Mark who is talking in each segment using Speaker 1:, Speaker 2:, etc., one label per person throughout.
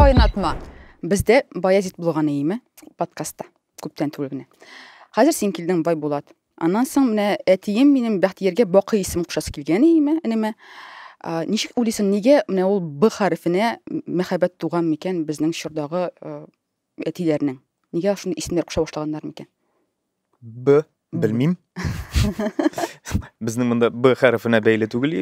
Speaker 1: Кайнатма. Бездә Баязит булган иеме подкастта күптән түгел генә. Хәзер син килдең Байбулат. Аннан соң менә әтием минем Бәхтияргә Бакый исем кушасы килгән иеме, энемә. Ничек уйлыйсың, нигә менә ул Б хәрефенә мәхәббәт туган микән безнең чордагы әтиләрнең? Нигә шундый исемнәр куша башлаганнар микән?
Speaker 2: Б белмим. Безнең монда Б хәрефенә бәйле түгел,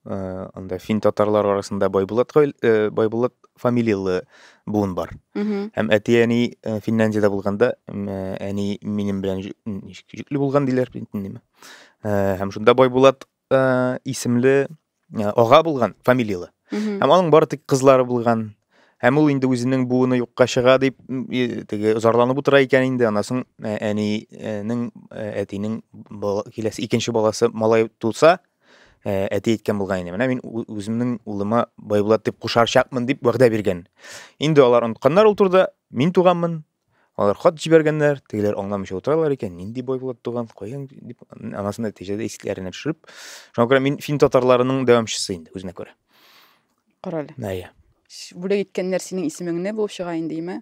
Speaker 2: э, анда фин татарлар арасында Байбулат э, Байбулат фамилияле буын бар. Һәм әти-әни э, Финляндиядә булганда, әни минем белән ничек йөкле булган диләр бит инде. Һәм шунда Байбулат исемле ага булган фамилияле. Һәм аның бары тик кызлары булган. Һәм ул инде үзенең буыны юкка чыга дип теге зарланып утыра икән инде. Аннан соң әнинең әтинең киләсе икенче баласы малай туса, әти әйткән булган инде. Менә мин үземнең улыма Байбулат дип кушарчакмын дип вәгъдә биргән. Инде алар онытканнар ул турыда. Мин туганмын. Алар хат җибәргәннәр, тегеләр аңламыйча утыралар икән, нинди Байбулат туган, каян дип, анасын нәтиҗәдә исләренә төшереп. Шуңа күрә мин фин татарларының дәвамчысы инде, үзенә күрә.
Speaker 1: Кара әле.
Speaker 2: Әйе.
Speaker 1: Бүләк иткәннәр синең исемеңне булып чыга инде, име?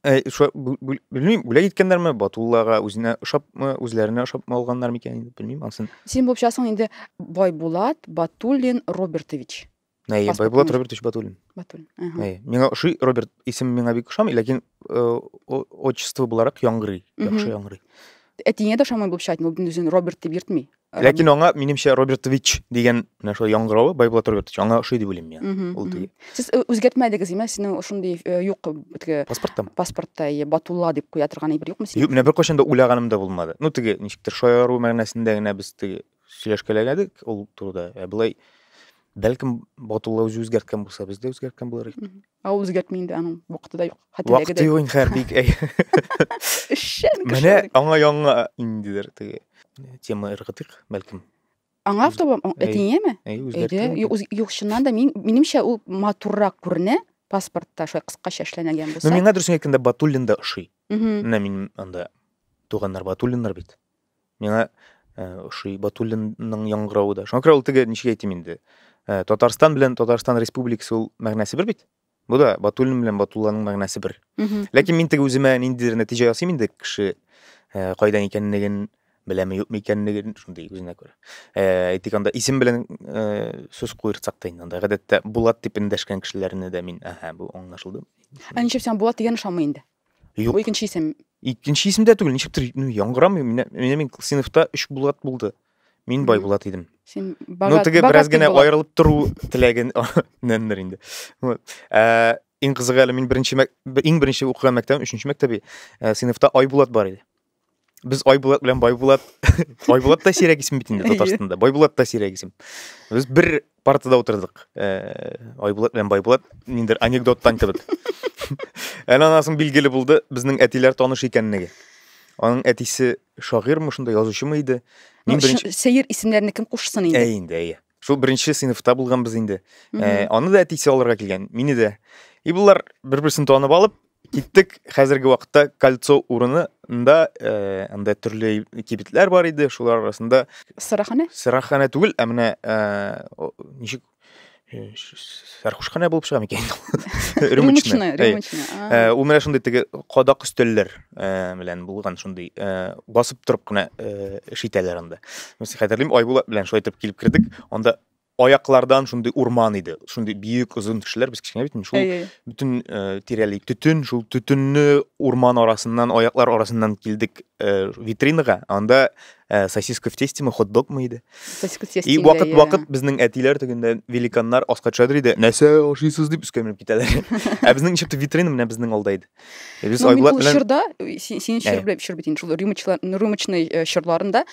Speaker 2: Ә, шо, белмим, бүләк иткәннәрме, Батуллага үзенә ошапмы, үзләренә ошапмы алганнар микән инде, белмим, ансын.
Speaker 1: Син булып чыгасың инде Байбулат Батуллин Робертович.
Speaker 2: Әйе, Байбулат Робертович Батуллин.
Speaker 1: Батуллин.
Speaker 2: Әйе. Миңа ошый Роберт исем миңа бик ошамый, ләкин э, отчество буларак яңгырый, яхшы яңгырый.
Speaker 1: Әтиеңә дә ошамый булып чыга, ул үзен Роберт дип йөртми.
Speaker 2: Ләкин аңа, минемчә, Робертович дигән менә шул яңгыравы Байбулат Робертович аңа ошый дип уйлыйм мин. Ул теге.
Speaker 1: Сез э, үзгәртмәдегез, имә, синең шундый э, юк теге
Speaker 2: паспорттамы?
Speaker 1: Паспортта Батулла дип куя торган әйбер юкмы
Speaker 2: синең? Юк, менә беркайчан да уйлаганым да булмады. Ну теге ничектер шаяру мәгънәсендә генә без теге сөйләшкәләгәдек ул турыда. Ә болай бәлкем Батулла үзе үзгәрткән булса, без дә үзгәрткән булыр идек.
Speaker 1: Ә ул үзгәртми инде, аның вакыты да юк.
Speaker 2: Вакыты юк инде хәер бик.
Speaker 1: Эшчән
Speaker 2: кеше. Менә аңа яңа ниндидер теге тема ыргытыйк, бәлкем.
Speaker 1: Аңа автоба әтиеңәме?
Speaker 2: Әйе,
Speaker 1: Юк, чыннан да мин минемчә ул матуррак күренә паспортта шулай кыскача эшләнәгән булса.
Speaker 2: Ну, миңа дөресен әйткәндә Батуллин да ошый. Менә минем анда туганнар Батуллиннар бит. Миңа э, ошый Батуллинның яңгыравы да. Шуңа күрә ул теге ничек әйтим инде. Э, Татарстан белән Татарстан Республикасы ул мәгънәсе бер бит. Бу да Батуллин белән Батулланың мәгънәсе бер. Ләкин мин теге үземә ниндидер нәтиҗә ясыйм инде кеше э, кайдан икәнлеген беләме юкмы икәнлеген шундый үзенә күрә. Э, әйтик анда исем белән э, сүз куертсак та инде анда гадәттә Булат дип эндәшкән кешеләрне дә мин әһә бу аңлашылды.
Speaker 1: Ә ничек сиңа Булат дигән ошамый инде?
Speaker 2: Юк.
Speaker 1: Бу икенче исем.
Speaker 2: Икенче исем дә түгел, ничектер, ну, яңгырамый. Менә, менә мин сыйныфта өч Булат булды. Мин бай Булат идем.
Speaker 1: Син
Speaker 2: богат, ну, теге бераз генә аерылып тору теләген нәндер инде. Вот. Ә, иң кызыгы әле мин беренче иң беренче укыган мәктәбем, өченче мәктәбе, ә, сыйныфта Айбулат бар иде. Без Айбулат белән Байбулат, Байбулат та сирәк исем бит инде Татарстанда. Байбулат та сирәк исем. Без бер партада утырдык. Э, Айбулат белән Байбулат ниндер анекдоттан кебек. Әле аннан соң билгеле булды, безнең әтиләр таныш икәнлеге. Аның әтисе шагыйрьме, шунда язучымы иде.
Speaker 1: Мин беренче сәер исемнәрне кем кушсын инде?
Speaker 2: Әй инде, әйе. Шул беренче сыйныфта булганбыз инде. Э, аны да әтисе алырга килгән, мине дә. И болар бер-берсен танып алып, Киттек хәзерге вакытта кольцо урынында э, анда төрле кибетләр бар иде, шулар арасында
Speaker 1: Сыраханә?
Speaker 2: Сыраханә түгел, ә менә э, ничек э, сәрхушханә булып чыга микән?
Speaker 1: Рюмочная, рюмочная.
Speaker 2: Э, ул менә шундый теге кадак өстәлләр э, белән булган шундый басып торып кына эш итәләр анда. Мин хәтерлим, Айбулат белән шулай итеп килеп кердек. Анда аяклардан шундый урман иде. Шундый бөек озын кешеләр, без кечкенә бит инде, шул бөтен э, тирәли төтен, шул төтенне урман арасыннан, аяклар арасыннан килдек э, витринага. Анда э, сосиска в тесте мы, хот-дог мы иде.
Speaker 1: Сосиска в тесте.
Speaker 2: И вакыт-вакыт безнең әтиләр тегендә великаннар аска төшәдер иде. Нәрсә ашыйсыз дип өскә менеп китәләр. Ә безнең ничектер витрина менә безнең алда иде.
Speaker 1: Э, без Айбулат белән чорда синең чор белән чор бит инде шул рюмочлар рюмочный э, чорларында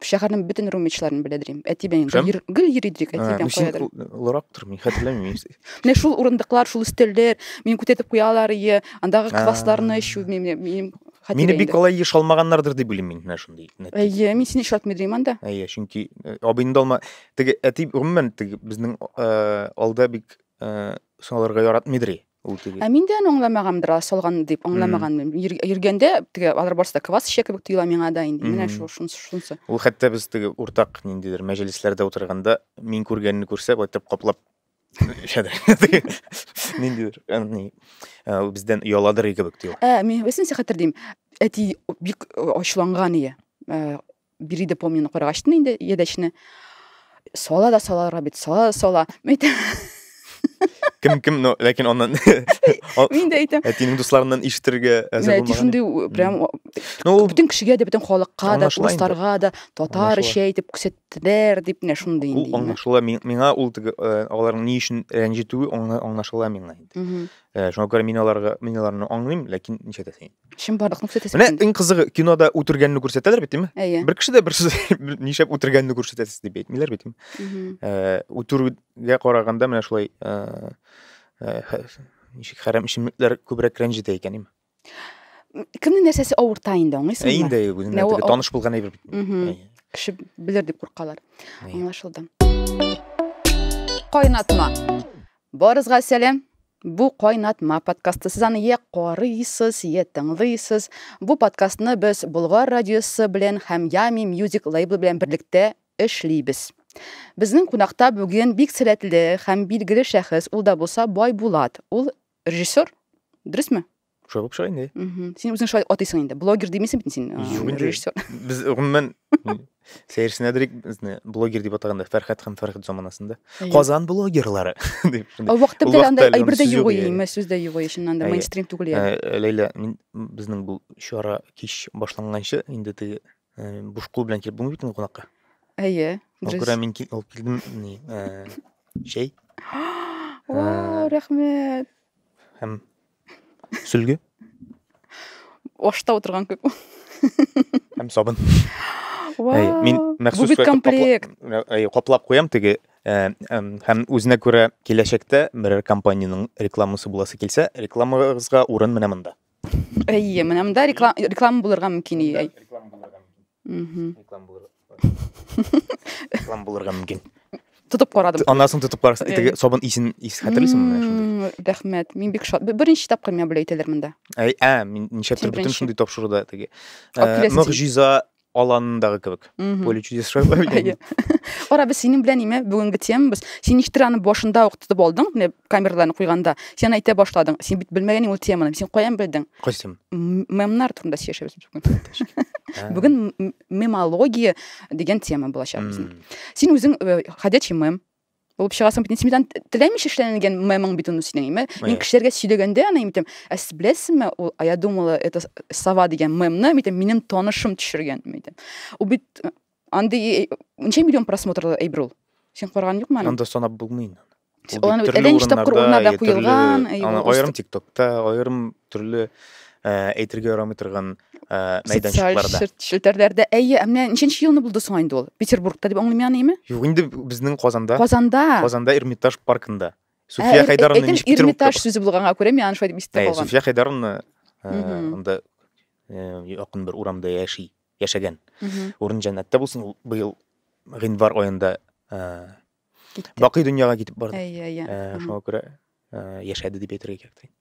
Speaker 1: шәһәрнең бөтен румичларын беләдер инде. Әти белән гел гел йөри идек, әти белән
Speaker 2: каядыр. Олырактыр, мин хәтерләмим.
Speaker 1: Менә шул урындыклар, шул өстәлләр, мине күтәртеп куялар ие, андагы квасларны эчү минем
Speaker 2: хәтердә. Мине бик алай еш алмаганнардыр дип уйлыйм мин менә шундый.
Speaker 1: Әйе, мин сине очратмый идем анда.
Speaker 2: Әйе, чөнки э, абыйны да алма. Теге әти гомумән теге безнең э, алда бик э, соңаларга яратмыйдыр.
Speaker 1: Ул теге. Ә мин дә аны аңламаганмдыр, алар салган дип аңламаганмын. Йөргәндә теге алар барысы да квас эчә кебек тоела миңа да инде. Менә шул шунысы шунысы.
Speaker 2: Ул хәтта без теге уртак ниндидер мәҗлесләрдә утырганда мин күргәнне күрсә, былай итеп каплап Шәдер. Ниндидер, ни, бездән ояладыр кебек тоела.
Speaker 1: Ә, мин весен хәтерлим. Әти бик ачуланган ие. Бириде помню карагачтын инде ядәчне. Сала да салалар бит, сала да сала. Мин әйтәм,
Speaker 2: Кем кем, но ләкин аннан
Speaker 1: мин дә әйтәм.
Speaker 2: Әтинең дусларыннан ишетергә әзер
Speaker 1: Әти
Speaker 2: булмаган.
Speaker 1: шундый прям
Speaker 2: Ну, ул
Speaker 1: бөтен кешегә дә, бөтен халыкка да,
Speaker 2: Аңлашыла инде.
Speaker 1: урысларга да татар
Speaker 2: Аңлашыла.
Speaker 1: эчә итеп күрсәттеләр дип менә шундый
Speaker 2: Ул
Speaker 1: инде.
Speaker 2: аңлашыла миңа ул теге аларның ни өчен рәнҗетүе аңлашыла миңа инде. Шуңа күрә мин аларга, мин аларны аңлыйм, ләкин ничәтәсең инде.
Speaker 1: Чынбарлыкны күрсәтәсең.
Speaker 2: Менә иң кызыгы кинода үтергәнне күрсәтәләр бит, димме?
Speaker 1: Әйе.
Speaker 2: Бер кеше дә бер сүз нишләп үтергәнне күрсәтәсез дип әйтмиләр бит, димме? Үтерүгә караганда менә шулай ничек хәрам эчемлекләр күбрәк рәнҗетә икән, димме?
Speaker 1: Кемнең нәрсәсе авырта инде, аңлыйсыңмы?
Speaker 2: Инде үзеңә теге таныш булган әйбер бит.
Speaker 1: Кеше белер дип куркалар. Аңлашылды. Кайнатма. Барызга сәлам. Бу Кайнатма подкасты. Сез аны я карыйсыз, я тыңлыйсыз. Бу подкастны без Болгар радиосы белән һәм Yummy Music лейблы белән берлектә эшлибез. Безнең кунакта бүген бик сәләтле һәм билгеле шәхес, ул да булса Байбулат. Ул режиссер, дөресме?
Speaker 2: Шулай булып чыга инде.
Speaker 1: Син үзең шулай атыйсың инде. Блогер димисең бит син,
Speaker 2: Юк инде.
Speaker 1: режиссер.
Speaker 2: Без гомумән сәерсенәдер безне блогер дип атаганда Фәрхәт һәм Фәрхәт заманасында. Казан блогерлары дип шундый.
Speaker 1: Ул вакытта
Speaker 2: Ул
Speaker 1: бит әле андай
Speaker 2: вакытта әле
Speaker 1: әйбер дә
Speaker 2: сүз
Speaker 1: юк
Speaker 2: юк иде.
Speaker 1: иде, сүз дә юк иде, чыннан да
Speaker 2: Әйе.
Speaker 1: мейнстрим түгел иде.
Speaker 2: Ләйлә, мин безнең бу чара кич башланганчы инде теге буш кул белән килеп булмый бит инде кунакка.
Speaker 1: Әйе,
Speaker 2: Шуңа
Speaker 1: дөрес.
Speaker 2: күрә мин алып килдем ни, чәй.
Speaker 1: Вау, рәхмәт.
Speaker 2: Һәм сөлге.
Speaker 1: Ашта утырган күк.
Speaker 2: Һәм сабын.
Speaker 1: Вау.
Speaker 2: Мин махсус
Speaker 1: Бу бит комплект.
Speaker 2: Каплап куям теге, һәм үзенә күрә киләчәктә берәр компаниянең рекламасы буласы килсә, рекламагызга урын менә монда.
Speaker 1: Әйе, менә монда реклама булырга мөмкин.
Speaker 2: Реклама булырга мөмкин. Реклама булырга мөмкин.
Speaker 1: Тотып карадым.
Speaker 2: Аннан соң тотып карасың, теге сабын исен ис хәтерлисеңме менә шундый?
Speaker 1: Рәхмәт. Мин бик шат. Беренче тапкыр миңа болай әйтәләр монда.
Speaker 2: Әй, мин ничәптер бөтен шундый тапшыруда теге.
Speaker 1: Алып киләсең син.
Speaker 2: Могҗиза аланындагы кебек. Поле чудес шулай бит.
Speaker 1: Кара, без синең белән ниме бүгенге темабыз. Син ничектер аны башында ук тотып алдың, менә камераларны куйганда. Син әйтә башладың. Син бит белмәгән ул теманы. Син каян белдең?
Speaker 2: Кайсы тема?
Speaker 1: Мемнар турында сөйләшәбез без бүген. Бүген мемология дигән тема булачак безнең. Син үзең ходячий мем булып чыгасың бит. Син бит теләмичә эшләнгән мемың бит ул синең, име? Мин кешеләргә сөйләгәндә аны әйтәм, ә сез беләсезме, ул, а я думала, это сова дигән мемны, мин әйтәм, минем танышым төшергән, мин әйтәм. Ул бит андый ничә миллион просмотрлы әйбер ул. Син караган юкмы аны?
Speaker 2: Анда санап булмый инде.
Speaker 1: Ул аны бит әллә ничә тапкыр урыннарда куелган,
Speaker 2: аерым TikTokта, аерым төрле әйтергә ярамый торган мәйданчыкларда.
Speaker 1: Социаль челтәрләрдә. Әйе, ә менә ничәнче елны булды соң инде ул? Петербургта дип аңлыйм аны, име?
Speaker 2: Юк, инде безнең Казанда.
Speaker 1: Казанда.
Speaker 2: Казанда Эрмитаж паркында. Суфия Хайдаровна ничек Петербургта?
Speaker 1: Эрмитаж сүзе булганга күрә мин аны шулай дип истә калган.
Speaker 2: Суфия Хайдаровна анда якын бер урамда яши, яшәгән. Урын җәннәттә булсын, ул быел гыйнвар аенда бакый дөньяга китеп барды.
Speaker 1: Әйе, әйе.
Speaker 2: Шуңа күрә яшәде дип әйтергә кирәк.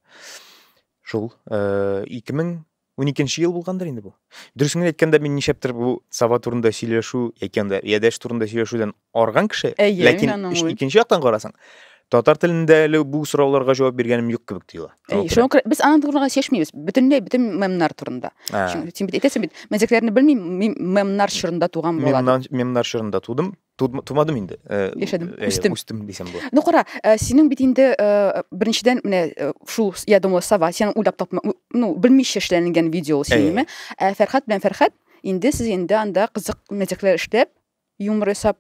Speaker 2: Шул 2012 ел булгандыр инде бу. Дөресен генә әйткәндә, мин ничәптер бу сава турында сөйләшү яки анда ядәш турында сөйләшүдән арган кеше, ләкин икенче яктан карасаң, татар телендә әле бу сорауларга җавап биргәнем юк кебек тоела.
Speaker 1: Шуңа күрә без аның турында сөйләшмибез, бөтенләй бөтен мемнар турында. Чөнки син бит әйтәсең бит, мәзәкләрне белмим, мин мемнар чорында туган бала.
Speaker 2: Мемнар чорында тудым. Тумадым инде.
Speaker 1: Яшәдем, үстем.
Speaker 2: Үстем дисәм була.
Speaker 1: Ну кара, синең бит инде беренчедән менә шул я думала сова, син уйлап тапма, ну белмичә эшләнгән видео ул синең, ә Фәрхәт белән Фәрхәт инде сез инде анда кызык мәзәкләр эшләп, юмор ясап,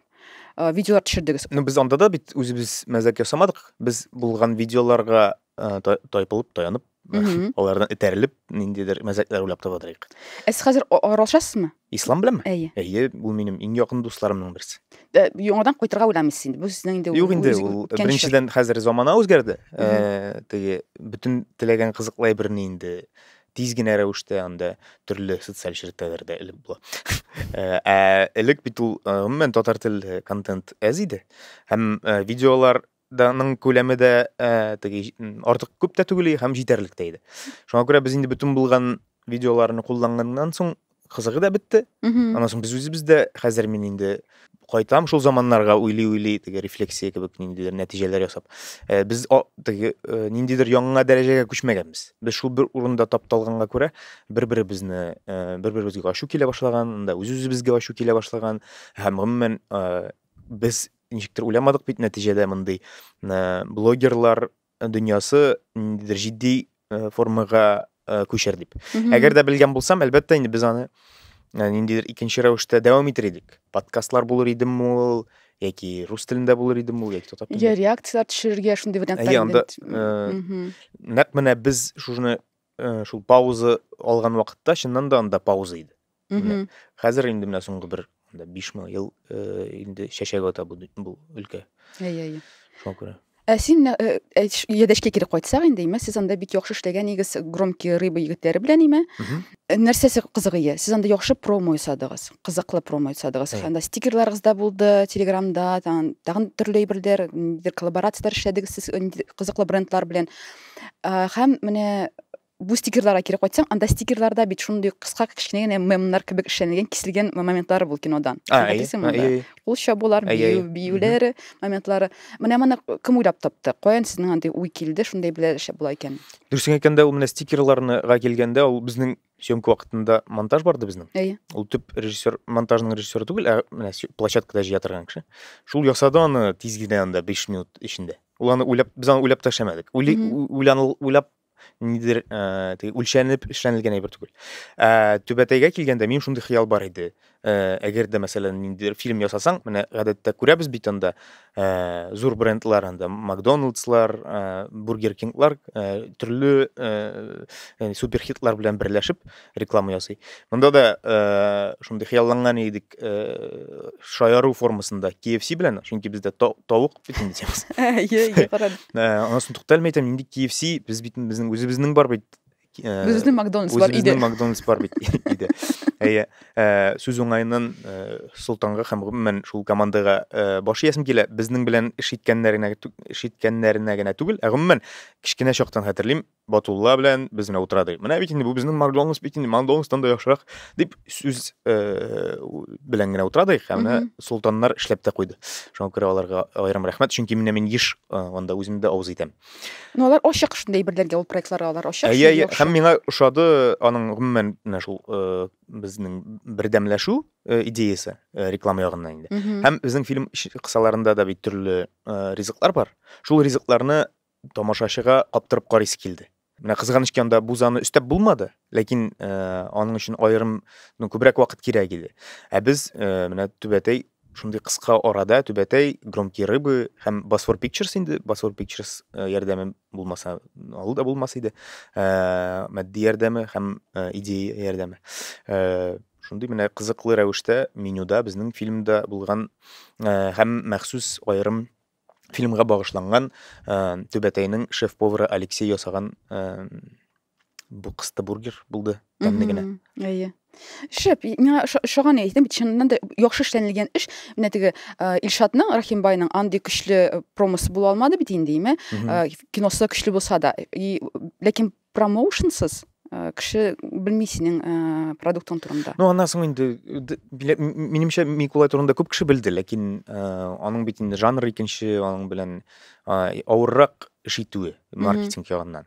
Speaker 1: видеолар төшердегез.
Speaker 2: Ну без анда да бит үзебез мәзәк ясамадык. Без булган видеоларга тайпылып, таянып, алардан этәрелеп, ниндидер мәзәкләр уйлап таба торыйк.
Speaker 1: Ә сез хәзер аралашасызмы?
Speaker 2: Ислам беләнме?
Speaker 1: Әйе.
Speaker 2: Әйе, ул минем иң якын дусларымның берсе.
Speaker 1: Яңадан кайтырга уйламыйсыз инде. Бу сезнең инде
Speaker 2: Юк инде, ул беренчедән хәзер замана үзгәрде. Теге бөтен теләгән кызыклы әйберне инде тиз генә рәвештә анда төрле социаль челтәрләрдә элеп була. Ә элек бит ул гомумән татар телле контент әз иде. Һәм видеолар даның күләме дә теге артык күп тә түгел һәм җитәрлек тә иде. Шуңа күрә без инде бөтен булган видеоларны кулланганнан соң кызыгы да бетте. Аннан соң без үзебез дә хәзер мин инде кайтам шул заманнарга уйлый-уйлый, теге рефлексия кебек ниндидер нәтиҗәләр ясап. Без теге ниндидер яңа дәрәҗәгә күчмәгәнбез. Без шул бер урында тапталганга күрә бер-беребезне, бер-беребезгә ачу килә башлаган, анда үз-үзебезгә ачу килә башлаган һәм гомумән без ничектер уйламадык бит нәтиҗәдә мондый блогерлар дөньясы ниндидер җитди формага күчәр дип. Әгәр дә белгән булсам, әлбәттә, инде без аны ниндидер икенче рәвештә дәвам итер идек. Подкастлар булыр идеме ул, яки рус телендә булыр идеме ул, яки татар
Speaker 1: телендә. Я реакцияләр төшерергә шундый вариантлар.
Speaker 2: Әйе, анда нәкъ менә без шуны шул пауза алган вакытта чыннан да анда пауза иде. Хәзер инде менә соңгы бер 5 ел инде чәчәк ата бу өлкә.
Speaker 1: Әйе, әйе.
Speaker 2: Шуңа күрә.
Speaker 1: Ә син Ядәшкә кире кайтсак инде, име, сез анда бик яхшы эшләгән идегез Громкие рыбы егетләре белән, име? Нәрсәсе кызык ие? Сез анда яхшы промо ясадыгыз, кызыклы промо ясадыгыз. Анда стикерларыгыз да булды, Телеграмда, тагын төрле әйберләр, ниндидер коллаборацияләр эшләдегез сез кызыклы брендлар белән. Һәм менә бу стикерларга кире кайтсаң, анда стикерларда бит шундый кыска кечкенә генә мемнар кебек эшләнелгән, киселгән моментлары бул кинодан. Кул чабулар, бию, биюләре моментлары. Менә моны кем уйлап тапты? Каян сезнең андый уй килде, шундый белән эшләп була икән?
Speaker 2: Дөресен әйткәндә, ул менә стикерларныга килгәндә, ул безнең съемка вакытында монтаж барды безнең.
Speaker 1: Әйе.
Speaker 2: Ул төп режиссер, монтажның режиссеры түгел, ә менә площадкада җыя торган кеше. Шул ясады аны тиз генә анда 5 минут эчендә. Ул аны уйлап, без аны уйлап та эшләмәдек. Уйлап ниндидер теге үлчәнеп эшләнелгән әйбер түгел. Түбәтәйгә килгәндә минем шундый хыял бар иде. Әгәр дә, мәсәлән, ниндидер фильм ясасаң, менә гадәттә күрәбез бит анда зур брендлар анда Макдоналдслар, Бургер Кинглар төрле суперхитлар белән берләшеп реклама ясый. Монда да шундый хыялланган идек шаяру формасында KFC белән, чөнки бездә тавык бит инде темасы.
Speaker 1: Әйе, әйе, карадым.
Speaker 2: Аннан соң тукталмый әйтәм, нинди KFC, без бит безнең үзебезнең бар бит.
Speaker 1: Үзебезнең Макдональдс бар иде.
Speaker 2: Үзебезнең Макдональдс бар бит иде. Әйе, сүз уңаеннан Солтанга һәм гомумән шул командага баш иясем килә. Безнең белән эш иткәннәренә эш иткәннәренә генә түгел, ә гомумән кечкенә чактан хәтерлим, Батулла белән без менә утыра идек. Менә бит инде бу безнең Макдональдс бит инде Макдональдстан да яхшырак дип сүз белән генә утыра идек. Һәм менә Солтаннар эшләп тә куйды. Шуңа күрә аларга аерым рәхмәт, чөнки менә мин еш анда үзем дә авыз итәм.
Speaker 1: Ну, алар ачык шундый әйберләргә, ул проектларга алар ачык.
Speaker 2: Әйе, әйе. Һәм миңа ошады аның гомумән менә шул безнең бердәмләшү идеясе реклама ягыннан инде. Һәм безнең фильм кысаларында да бит төрле ризыклар бар. Шул ризыкларны тамашачыга каптырып карыйсы килде. Менә кызганыч ки, анда бузаны өстәп булмады, ләкин аның өчен аерым, ну, күбрәк вакыт кирәк иде. Ә без менә Түбәтәй шундый кыска арада Түбәтәй, Громкие рыбы һәм Босфор Pictures инде, Босфор Pictures ярдәме булмаса, ул да булмас иде. Матди ярдәме һәм идея ярдәме. Шундый менә кызыклы рәвештә менюда безнең фильмда булган һәм махсус аерым фильмга багышланган Түбәтәйнең шеф-повары Алексей ясаган бу кысты бургер булды, тәмле генә.
Speaker 1: Әйе. Шәп, миңа ошаган әйтәм бит, чыннан да яхшы эшләнелгән эш. Менә теге Илшатның, Рахимбайның андый көчле промосы була алмады бит инде, име? Киносы көчле булса да, и ләкин промоушенсыз кеше белми синең продуктың турында.
Speaker 2: Ну, аннан соң инде, минемчә, Микулай турында күп кеше белде, ләкин аның бит инде жанр икенче, аның белән авыррак эш итүе маркетинг ягыннан.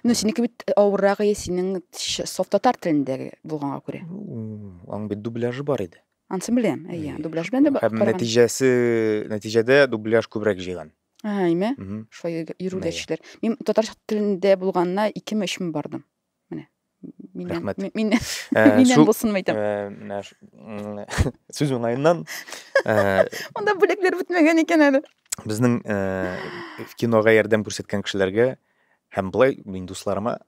Speaker 1: Ну, синеке бит авыррак, синең соф татар телендәге булганга күрә.
Speaker 2: Аның бит дубляжы бар иде.
Speaker 1: Ансын беләм, әйе, дубляж белән дә
Speaker 2: бар. Һәм нәтиҗәсе, нәтиҗәдә дубляж күбрәк җыйган.
Speaker 1: Әйме? Шулай йөрүләр эшләр. Мин татар телендә булганына 2-ме 3-ме бардым. Менә.
Speaker 2: Рәхмәт.
Speaker 1: Миннән булсын әйтәм.
Speaker 2: Менә сүз уңаеннан.
Speaker 1: Анда бүләкләр бетмәгән икән әле.
Speaker 2: Безнең кинога ярдәм күрсәткән кешеләргә һәм былай мин дусларыма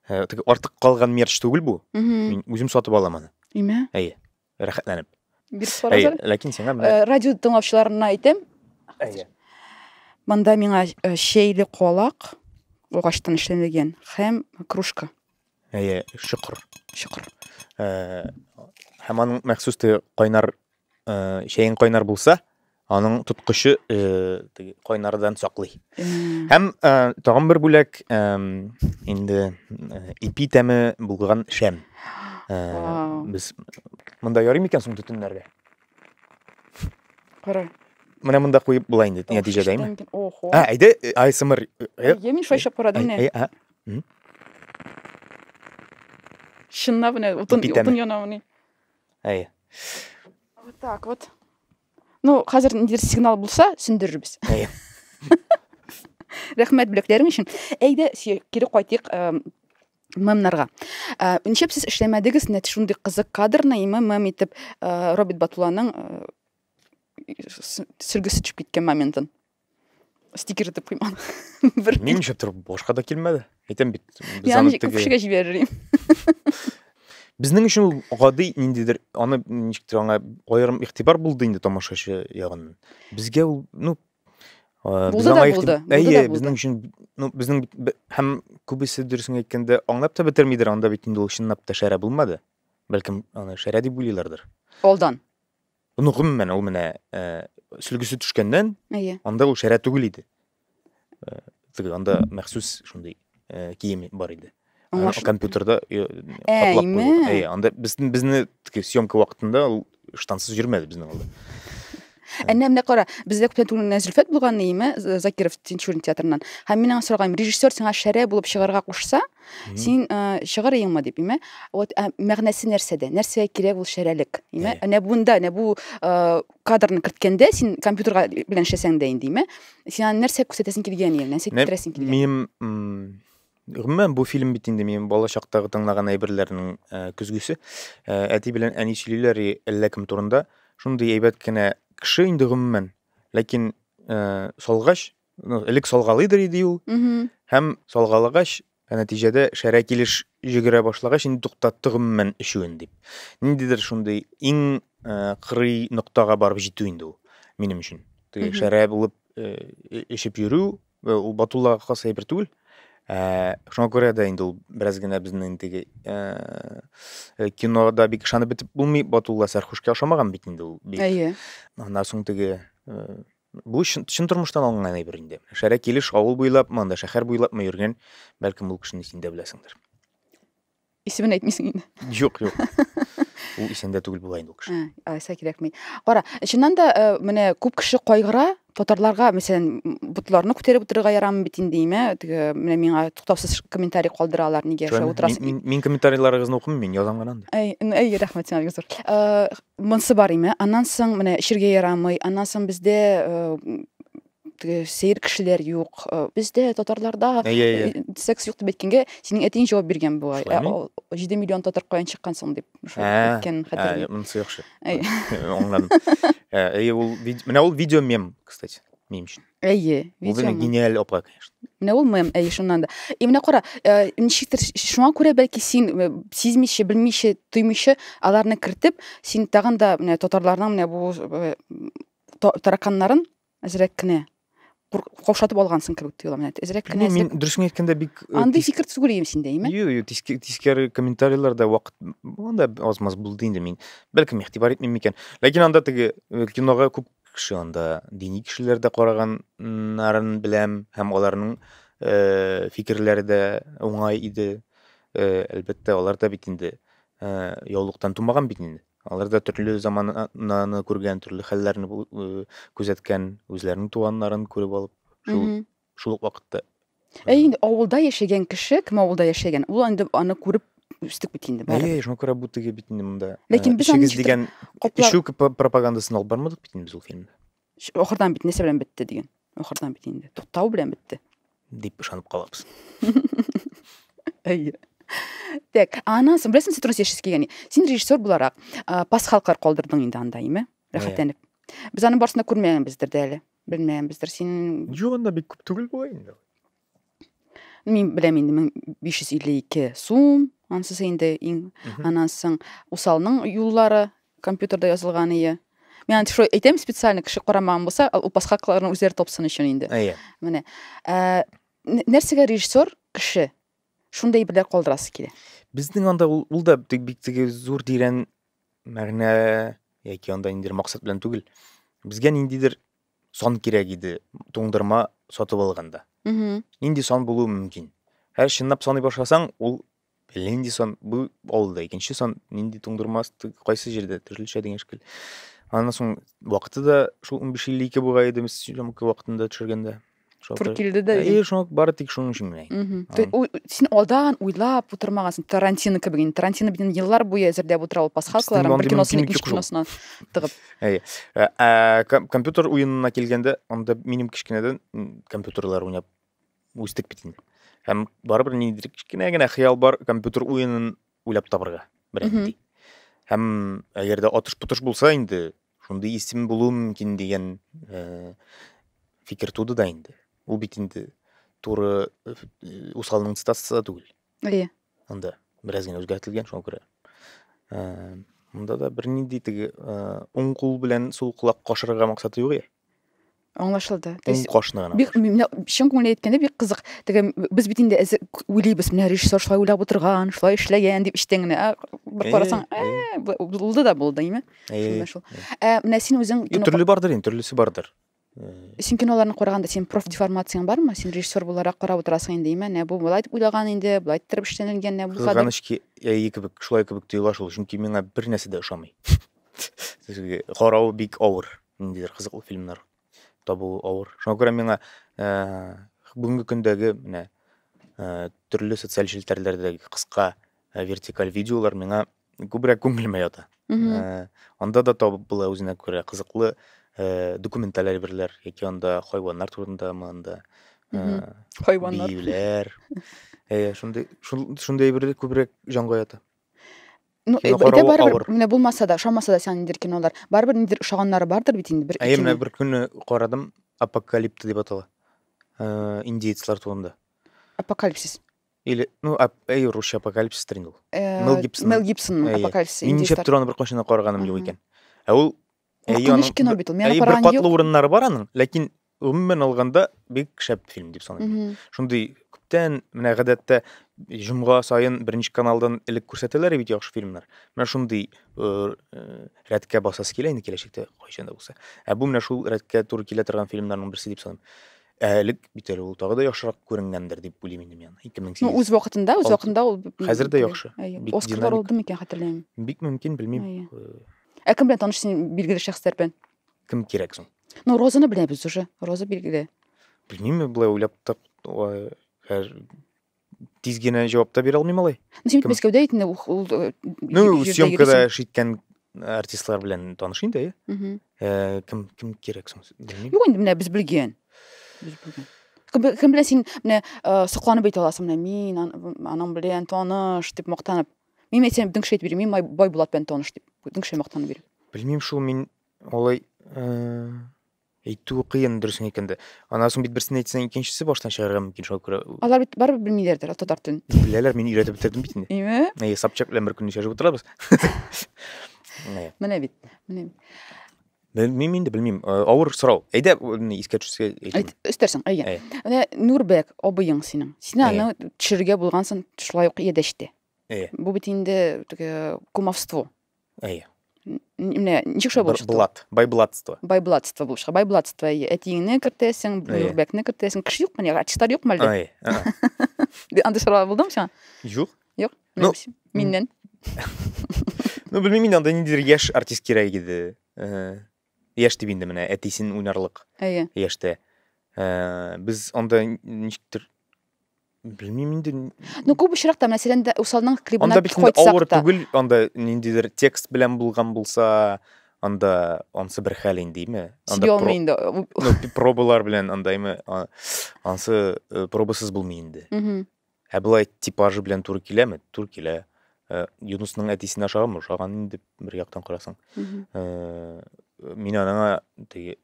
Speaker 2: теге артык калган мерч түгел бу. Мин үзем сатып алам аны.
Speaker 1: Име?
Speaker 2: Әйе. Рәхәтләнеп.
Speaker 1: Биреп карагыз.
Speaker 2: Ләкин сиңа менә
Speaker 1: радио тыңлаучыларына әйтәм.
Speaker 2: Әйе.
Speaker 1: Монда миңа чәйле колак агачтан эшләнелгән һәм кружка.
Speaker 2: Әйе, чокыр.
Speaker 1: Чокыр.
Speaker 2: Һәм аның махсус теге кайнар чәең кайнар булса, аның тоткычы теге кайнардан саклый. Һәм тагын бер бүләк, инде ипи тәме булган шәм. Без монда ярый микән соң төтеннәргә?
Speaker 1: Кара.
Speaker 2: Менә монда куеп була инде нәтиҗәдә, әйме?
Speaker 1: Охо.
Speaker 2: Ә, әйдә, ASMR.
Speaker 1: Әйе, мин шулай эшләп карадым менә. Чынлап менә утын, утын яна менә.
Speaker 2: Әйе.
Speaker 1: Вот так вот. Ну, хәзер ниндидер сигнал булса, сүндерербез.
Speaker 2: Әйе.
Speaker 1: Рәхмәт бүләкләрең өчен. Әйдә, кире кайтыйк мемнарга. Ничек сез эшләмәдегез нәт шундый кызык кадрны, име мем итеп Роберт Батуланың сөлгесе төшеп киткән моментын? Стикер итеп куймадым.
Speaker 2: Бер Мин нишләптер башка да килмәде. Әйтәм бит,
Speaker 1: без аны теге кешегә җибәрер идем.
Speaker 2: Безнең өчен ул гади ниндидер, аны ничектер аңа аерым игътибар булды инде тамашачы ягыннан. Безгә ул, ну,
Speaker 1: булды да булды.
Speaker 2: Әйе, безнең өчен, ну, безнең һәм күбесе дөресен әйткәндә аңлап та бетермидер, анда бит инде ул чынлап та шәрә булмады. Бәлкем аны шәрә дип уйлыйлардыр.
Speaker 1: Алдан.
Speaker 2: Ну, гомумән, ул менә сөлгесе төшкәннән,
Speaker 1: Әйе.
Speaker 2: анда ул шәрә түгел иде. Теге анда махсус шундый кием бар иде. Компьютерда
Speaker 1: каплап куелган.
Speaker 2: Әйе, анда безне теге съемка вакытында ул штансыз йөрмәде безнең алда.
Speaker 1: Әнә менә кара, бездә күптән түгел генә Зөлфәт булган име, Закиров Тинчурин театрыннан. Һәм мин аңа сораган, режиссер сиңа шәрә булып чыгарга кушса, син чыгар идеңме дип, име? Вот мәгънәсе нәрсәдә? Нәрсәгә кирәк ул шәрәлек? Име? Әнә бунда, әнә бу кадрны керткәндә син компьютерга белән эшләсәң дә инде, име? Син аны нәрсә күрсәтәсең килгән, нәрсә китерәсең килгән?
Speaker 2: Минем Гомумән, бу фильм бит инде минем бала чактагы тыңлаган әйберләрнең көзгесе. Әти белән әни сөйлиләр әллә кем турында. Шундый әйбәт кенә кеше инде гомумән. Ләкин салгач, ну, элек салгалыйдыр иде ул. Һәм салгалагач, нәтиҗәдә шәрә килеш йөгерә башлагач, инде туктатты гомумән эчүен дип. Ниндидер шундый иң кырый ноктага барып җитү инде ул минем өчен. Теге шәрә булып эчеп йөрү ул Батуллага хас әйбер түгел. Шуңа күрә дә инде ул бераз генә безнең теге кинода бик ышанып бетеп булмый. Батулла сәрхушкә ошамаган бит инде ул
Speaker 1: бик. Әйе.
Speaker 2: Аннан соң теге бу чын, чын тормыштан алынган әйбер инде. Шәрә килеш авыл буйлап, монда шәһәр буйлапмы йөргән, бәлкем ул кешене син дә беләсеңдер.
Speaker 1: Исемен әйтмисең инде.
Speaker 2: Юк, юк. Ул исәндә түгел була инде ул кеше.
Speaker 1: Алайса кирәкми. Кара, чыннан да менә күп кеше кайгыра татарларга, мәсәлән, ботларны күтәреп утырырга ярамый бит инде, име? Теге менә миңа туктаусыз комментарий калдыралар, нигә шулай утырасың?
Speaker 2: Мин комментарийларыгызны укымыйм, мин язам гына анда.
Speaker 1: Әй, әй, рәхмәт сиңа бик зур. Монысы бар име? Аннан соң менә эчергә ярамый, аннан соң бездә теге сәер кешеләр юк. Бездә татарларда секс юк дип әйткәнгә синең әтиең җавап биргән бугай. 7 миллион татар каян чыккан соң дип.
Speaker 2: Шулай әйткән хәтерлим. Монысы яхшы. Аңладым. Әйе, ул менә ул видео мем, кстати, минем өчен.
Speaker 1: Әйе,
Speaker 2: видео. Ул гениаль апа, конечно.
Speaker 1: Менә ул мем, әйе, шуннан да. И менә кара, ничектер шуңа күрә бәлки син сизмичә, белмичә, тоймыйча аларны кертеп, син тагын да менә татарларның менә бу тараканнарын әзрәк кенә каушатып алгансың кебек тоела менә әзрәк кенә.
Speaker 2: Мин дөресен әйткәндә бик
Speaker 1: андый фикер түгел идем синдә, име?
Speaker 2: Юк, юк, тискәре комментарийлар да вакыт анда аз-маз булды инде, мин бәлкем игътибар итмим микән. Ләкин анда теге кинога күп кеше, анда дини кешеләр дә караганнарын беләм һәм аларның фикерләре дә уңай иде. Әлбәттә, алар да бит инде яулыктан тумаган бит инде. Алар да төрле замананы күргән, төрле хәлләрне күзәткән, үзләренең туганнарын күреп алып, шул, шул ук вакытта.
Speaker 1: Ә инде авылда яшәгән кеше, кем авылда яшәгән, ул инде аны күреп үстек бит инде.
Speaker 2: Әйе, шуңа күрә бу теге бит инде монда.
Speaker 1: Ләкин без
Speaker 2: аны дигән эчү пропагандасын алып бармадык бит инде без ул фильмда.
Speaker 1: Ахырдан бит нәрсә белән бетте дигән. Ахырдан бит инде туктау белән бетте.
Speaker 2: Дип ышанып калабыз.
Speaker 1: Әйе. Так, аннан соң беләсеңме, син яшисе килгән. Син режиссер буларак, пасхалкалар калдырдың инде анда, име? Рәхәтләнеп. Без аның барысын да күрмәгәнбездер дә әле. Белмәгәнбездер. Син
Speaker 2: Юк, анда бик күп түгел бугай инде.
Speaker 1: Мин беләм инде 1552 сум, анысы инде иң, аннан соң Усалның юллары компьютерда язылган ие. Мин аны шулай әйтәм специально, кеше карамаган булса, ул пасхалкаларны үзләре тапсын өчен инде.
Speaker 2: Әйе.
Speaker 1: Менә. Нәрсәгә режиссер кеше шундый әйберләр калдырасы килә?
Speaker 2: Безнең анда ул, ул да бик теге зур тирән мәгънә яки анда ниндидер максат белән түгел. Безгә ниндидер сан кирәк иде туңдырма сатып алганда. Нинди сан булуы мөмкин? Һәр чынлап саный башласаң, ул Әллә нинди сан, бу авылда икенче сан, нинди туңдырма кайсы җирдә төрлечә дигән шикелле. Аннан соң вакыты да шул 15:52 бугай иде, без съемка вакытында төшергәндә.
Speaker 1: Туры килде дә.
Speaker 2: Әйе, шуңа бары тик шуның өчен
Speaker 1: генә. Син алдан уйлап утырмагансың, Тарантино кебек инде. Тарантино бит инде еллар буе әзерләп утыра ул пасхалкаларын, бер киносын икенче киносына тыгып.
Speaker 2: Әйе. Ә компьютер уенына килгәндә, анда минем кечкенәдән компьютерлар уйнап үстек бит инде. Һәм барыбер ниндидер кечкенә генә хыял бар компьютер уенын уйлап табырга, берәр. Һәм әгәр дә атыш-потыш булса инде, шундый исем булуы мөмкин дигән фикер туды да инде. Ул бит инде туры усалның цитатасы да түгел.
Speaker 1: Әйе.
Speaker 2: Анда бераз генә үзгәртелгән, шуңа күрә. Монда да бернинди теге уң кул белән сул колак кашырырга максаты юк.
Speaker 1: Аңлашылды.
Speaker 2: То есть кашны гына.
Speaker 1: Бик менә чын күңелдән әйткәндә бик кызык. Теге без бит инде уйлыйбыз, менә режиссер шулай уйлап утырган, шулай эшләгән дип эчтән генә. Бер карасаң, булды да булды, әйме? Шунда шул. Ә менә син үзең
Speaker 2: төрле бардыр инде, төрлесе бардыр.
Speaker 1: Син киноларны караганда син профдеформацияң бармы? Син режиссер буларак карап утырасың инде, әйме? Менә бу болай дип уйлаган инде, болай иттереп эшләнелгән, менә бу
Speaker 2: кадр. Кызганыч ки, әйе кебек, шулай кебек тоела шул, чөнки миңа бер нәрсә дә ошамый. Карау бик авыр. Ниндидер кызыклы фильмнар табу авыр. Шуңа күрә миңа бүгенге көндәге менә төрле социаль челтәрләрдәге кыска вертикаль видеолар миңа күбрәк күңелемә ята. Анда да табып була үзенә күрә кызыклы документаль әйберләр, яки анда хайваннар турындамы, анда
Speaker 1: хайваннар,
Speaker 2: биюләр. Шундый шундый әйберләр күбрәк җанга ята.
Speaker 1: Ну, әйтә барыбер, менә булмаса да, ошамаса да сиңа ниндидер кинолар, барыбер ниндидер ошаганнары бардыр бит инде
Speaker 2: бер. Әйе, менә бер көнне карадым, Апокалипто дип атала. Индеецлар турында.
Speaker 1: Апокалипсис.
Speaker 2: Или, ну, әй, русча апокалипсис инде ул.
Speaker 1: Мел Гибсон. Мел Гибсонның апокалипсисы.
Speaker 2: Мин ничәптер аны беркайчан да караганым юк икән. Ә ул
Speaker 1: Куркыныч кино бит ул.
Speaker 2: Мин аны караган юк. Бер катлы урыннары бар аның, ләкин гомумән алганда бик шәп фильм дип саныйм. Шундый күптән менә гадәттә җомга саен беренче каналдан элек күрсәтәләр бит яхшы фильмнар. Менә шундый рәткә басасы килә инде киләчәктә кайчан да булса. Ә бу менә шул рәткә туры килә торган фильмнарның берсе дип саныйм. Ә элек бит әле ул тагы да яхшырак күренгәндер дип уйлыйм инде мин.
Speaker 1: 2008. Ну, үз вакытында, үз вакытында ул
Speaker 2: хәзер дә яхшы.
Speaker 1: Оскарлар алды микән, хәтерләмим.
Speaker 2: Бик мөмкин, белмим.
Speaker 1: Ә кем белән таныш син билгеле шәхесләр белән?
Speaker 2: Кем кирәк соң?
Speaker 1: Ну, Розаны беләбез уже. Роза билгеле.
Speaker 2: Белмим, болай уйлап та тиз генә җавап та бирә алмыйм алай.
Speaker 1: Ну, син бит Мәскәүдә инде ул
Speaker 2: Ну, съемкада эш иткән артистлар белән таныш инде, әйе. Кем кем кирәк соң?
Speaker 1: Белмим. Юк инде, менә без белгән. Без белгән. Кем белән син менә сокланып әйтә аласың, менә мин аның белән таныш дип мактанып. Мин әйтсәм, бөтен кеше әйтеп йөрим, мин Байбулат белән таныш дип. Бөтен кеше мактанып йөрим.
Speaker 2: Белмим шул, мин алай әйтүе кыен дөресен әйткәндә. Аннан соң бит берсен әйтсәң, икенчесе баштан чыгарга мөмкин, шуңа күрә.
Speaker 1: Алар бит барыбер белмиләрдер татар телен.
Speaker 2: Беләләр, мин өйрәтеп бетердем бит
Speaker 1: инде. Име?
Speaker 2: Әйе, Собчак белән бер көнне чәчеп утырабыз.
Speaker 1: Менә бит, менә бит.
Speaker 2: Белмим инде, белмим. Авыр сорау. Әйдә, искә төшсә
Speaker 1: әйтәм. Өстәрсең, әйе. Менә Нурбәк абыең синең. Син аны төшерергә булгансың, шулай ук Ядәчтә.
Speaker 2: Әйе.
Speaker 1: Бу бит инде теге кумовство.
Speaker 2: Әйе.
Speaker 1: Менә ничек шулай булып чыкты?
Speaker 2: Блат, байблатство.
Speaker 1: Байблатство булып чыга. Байблатство, әйе. Әтиеңне кертәсең, Нурбәкне кертәсең. Кеше юкмы? Артистлар юкмы әллә?
Speaker 2: Әйе.
Speaker 1: Андый сораулар булдымы сиңа?
Speaker 2: Юк.
Speaker 1: Юк? Ну, миннән.
Speaker 2: Ну, белмим инде, анда ниндидер яшь артист кирәк иде. Яшь дип инде менә әтисен уйнарлык.
Speaker 1: Әйе.
Speaker 2: Яшьтә. Без анда ничектер белмим инде.
Speaker 1: Ну, күп очракта, мәсәлән, дә Усалның клибына
Speaker 2: анда бит инде авыр түгел, анда ниндидер текст белән булган булса, анда ансы бер хәл инде, име?
Speaker 1: Анда про... инде.
Speaker 2: Ну, пробалар белән анда име, ансы пробасыз булмый инде. Ә болай типажы белән туры киләме? Туры килә. Юнусның әтисенә ошаганмы? Ошаган инде бер яктан карасаң. Мин анаңа теге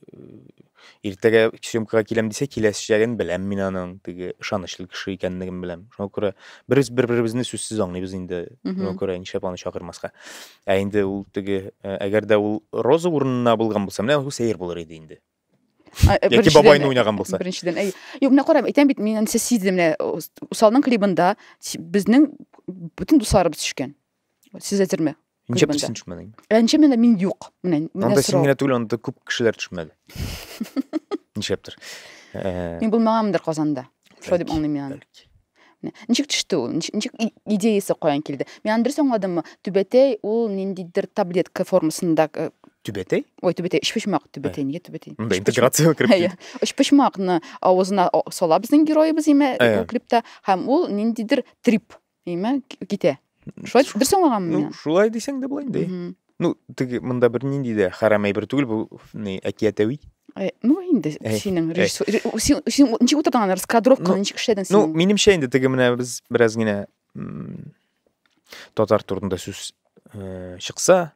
Speaker 2: иртәгә съемкага киләм дисә, киләчәген беләм мин аның, теге ышанычлы кеше икәнлеген беләм. Шуңа күрә без бер-беребезне сүзсез аңлыйбыз инде. Шуңа күрә нишләп аны чакырмаска. Ә инде ул теге, әгәр дә ул Роза урынына булган булса, менә ул сәер булыр иде инде. Яки бабайны уйнаган булса.
Speaker 1: Беренчедән, әй. Юк, менә карам, әйтәм бит, мин аны сиздем, менә Усалның клибында безнең бөтен дусларыбыз төшкән. Сез әзерме?
Speaker 2: Ничек син төшмәдең?
Speaker 1: Ә ничә менә мин юк. Менә
Speaker 2: менә Анда син генә түгел, анда күп кешеләр төшмәде. Нишләптер.
Speaker 1: Мин булмаганмындыр Казанда. Шулай дип аңлыйм мин аны. Ничек төште ул? Ничек идеясы каян килде? Мин аны дөрес аңладыммы? Түбәтәй ул ниндидер таблетка формасында
Speaker 2: Түбәтәй?
Speaker 1: Ой, түбәтәй, өчпочмак, түбәтәй, нигә түбәтәй?
Speaker 2: Монда интеграция кереп китте.
Speaker 1: Өчпочмакны авызына сала безнең героебыз име клипта, һәм ул ниндидер трип име китә. Шулай дөрес аңлаганмы
Speaker 2: мин? Ну, шулай дисәң дә була инде. Ну, теге монда бер нинди дә хәрам әйбер түгел, бу ни әкиятәви.
Speaker 1: Ну, инде синең режиссер, син ничек утырдың аны, раскадровканы ничек эшләдең син?
Speaker 2: Ну, минемчә инде теге менә без бераз генә татар турында сүз чыкса,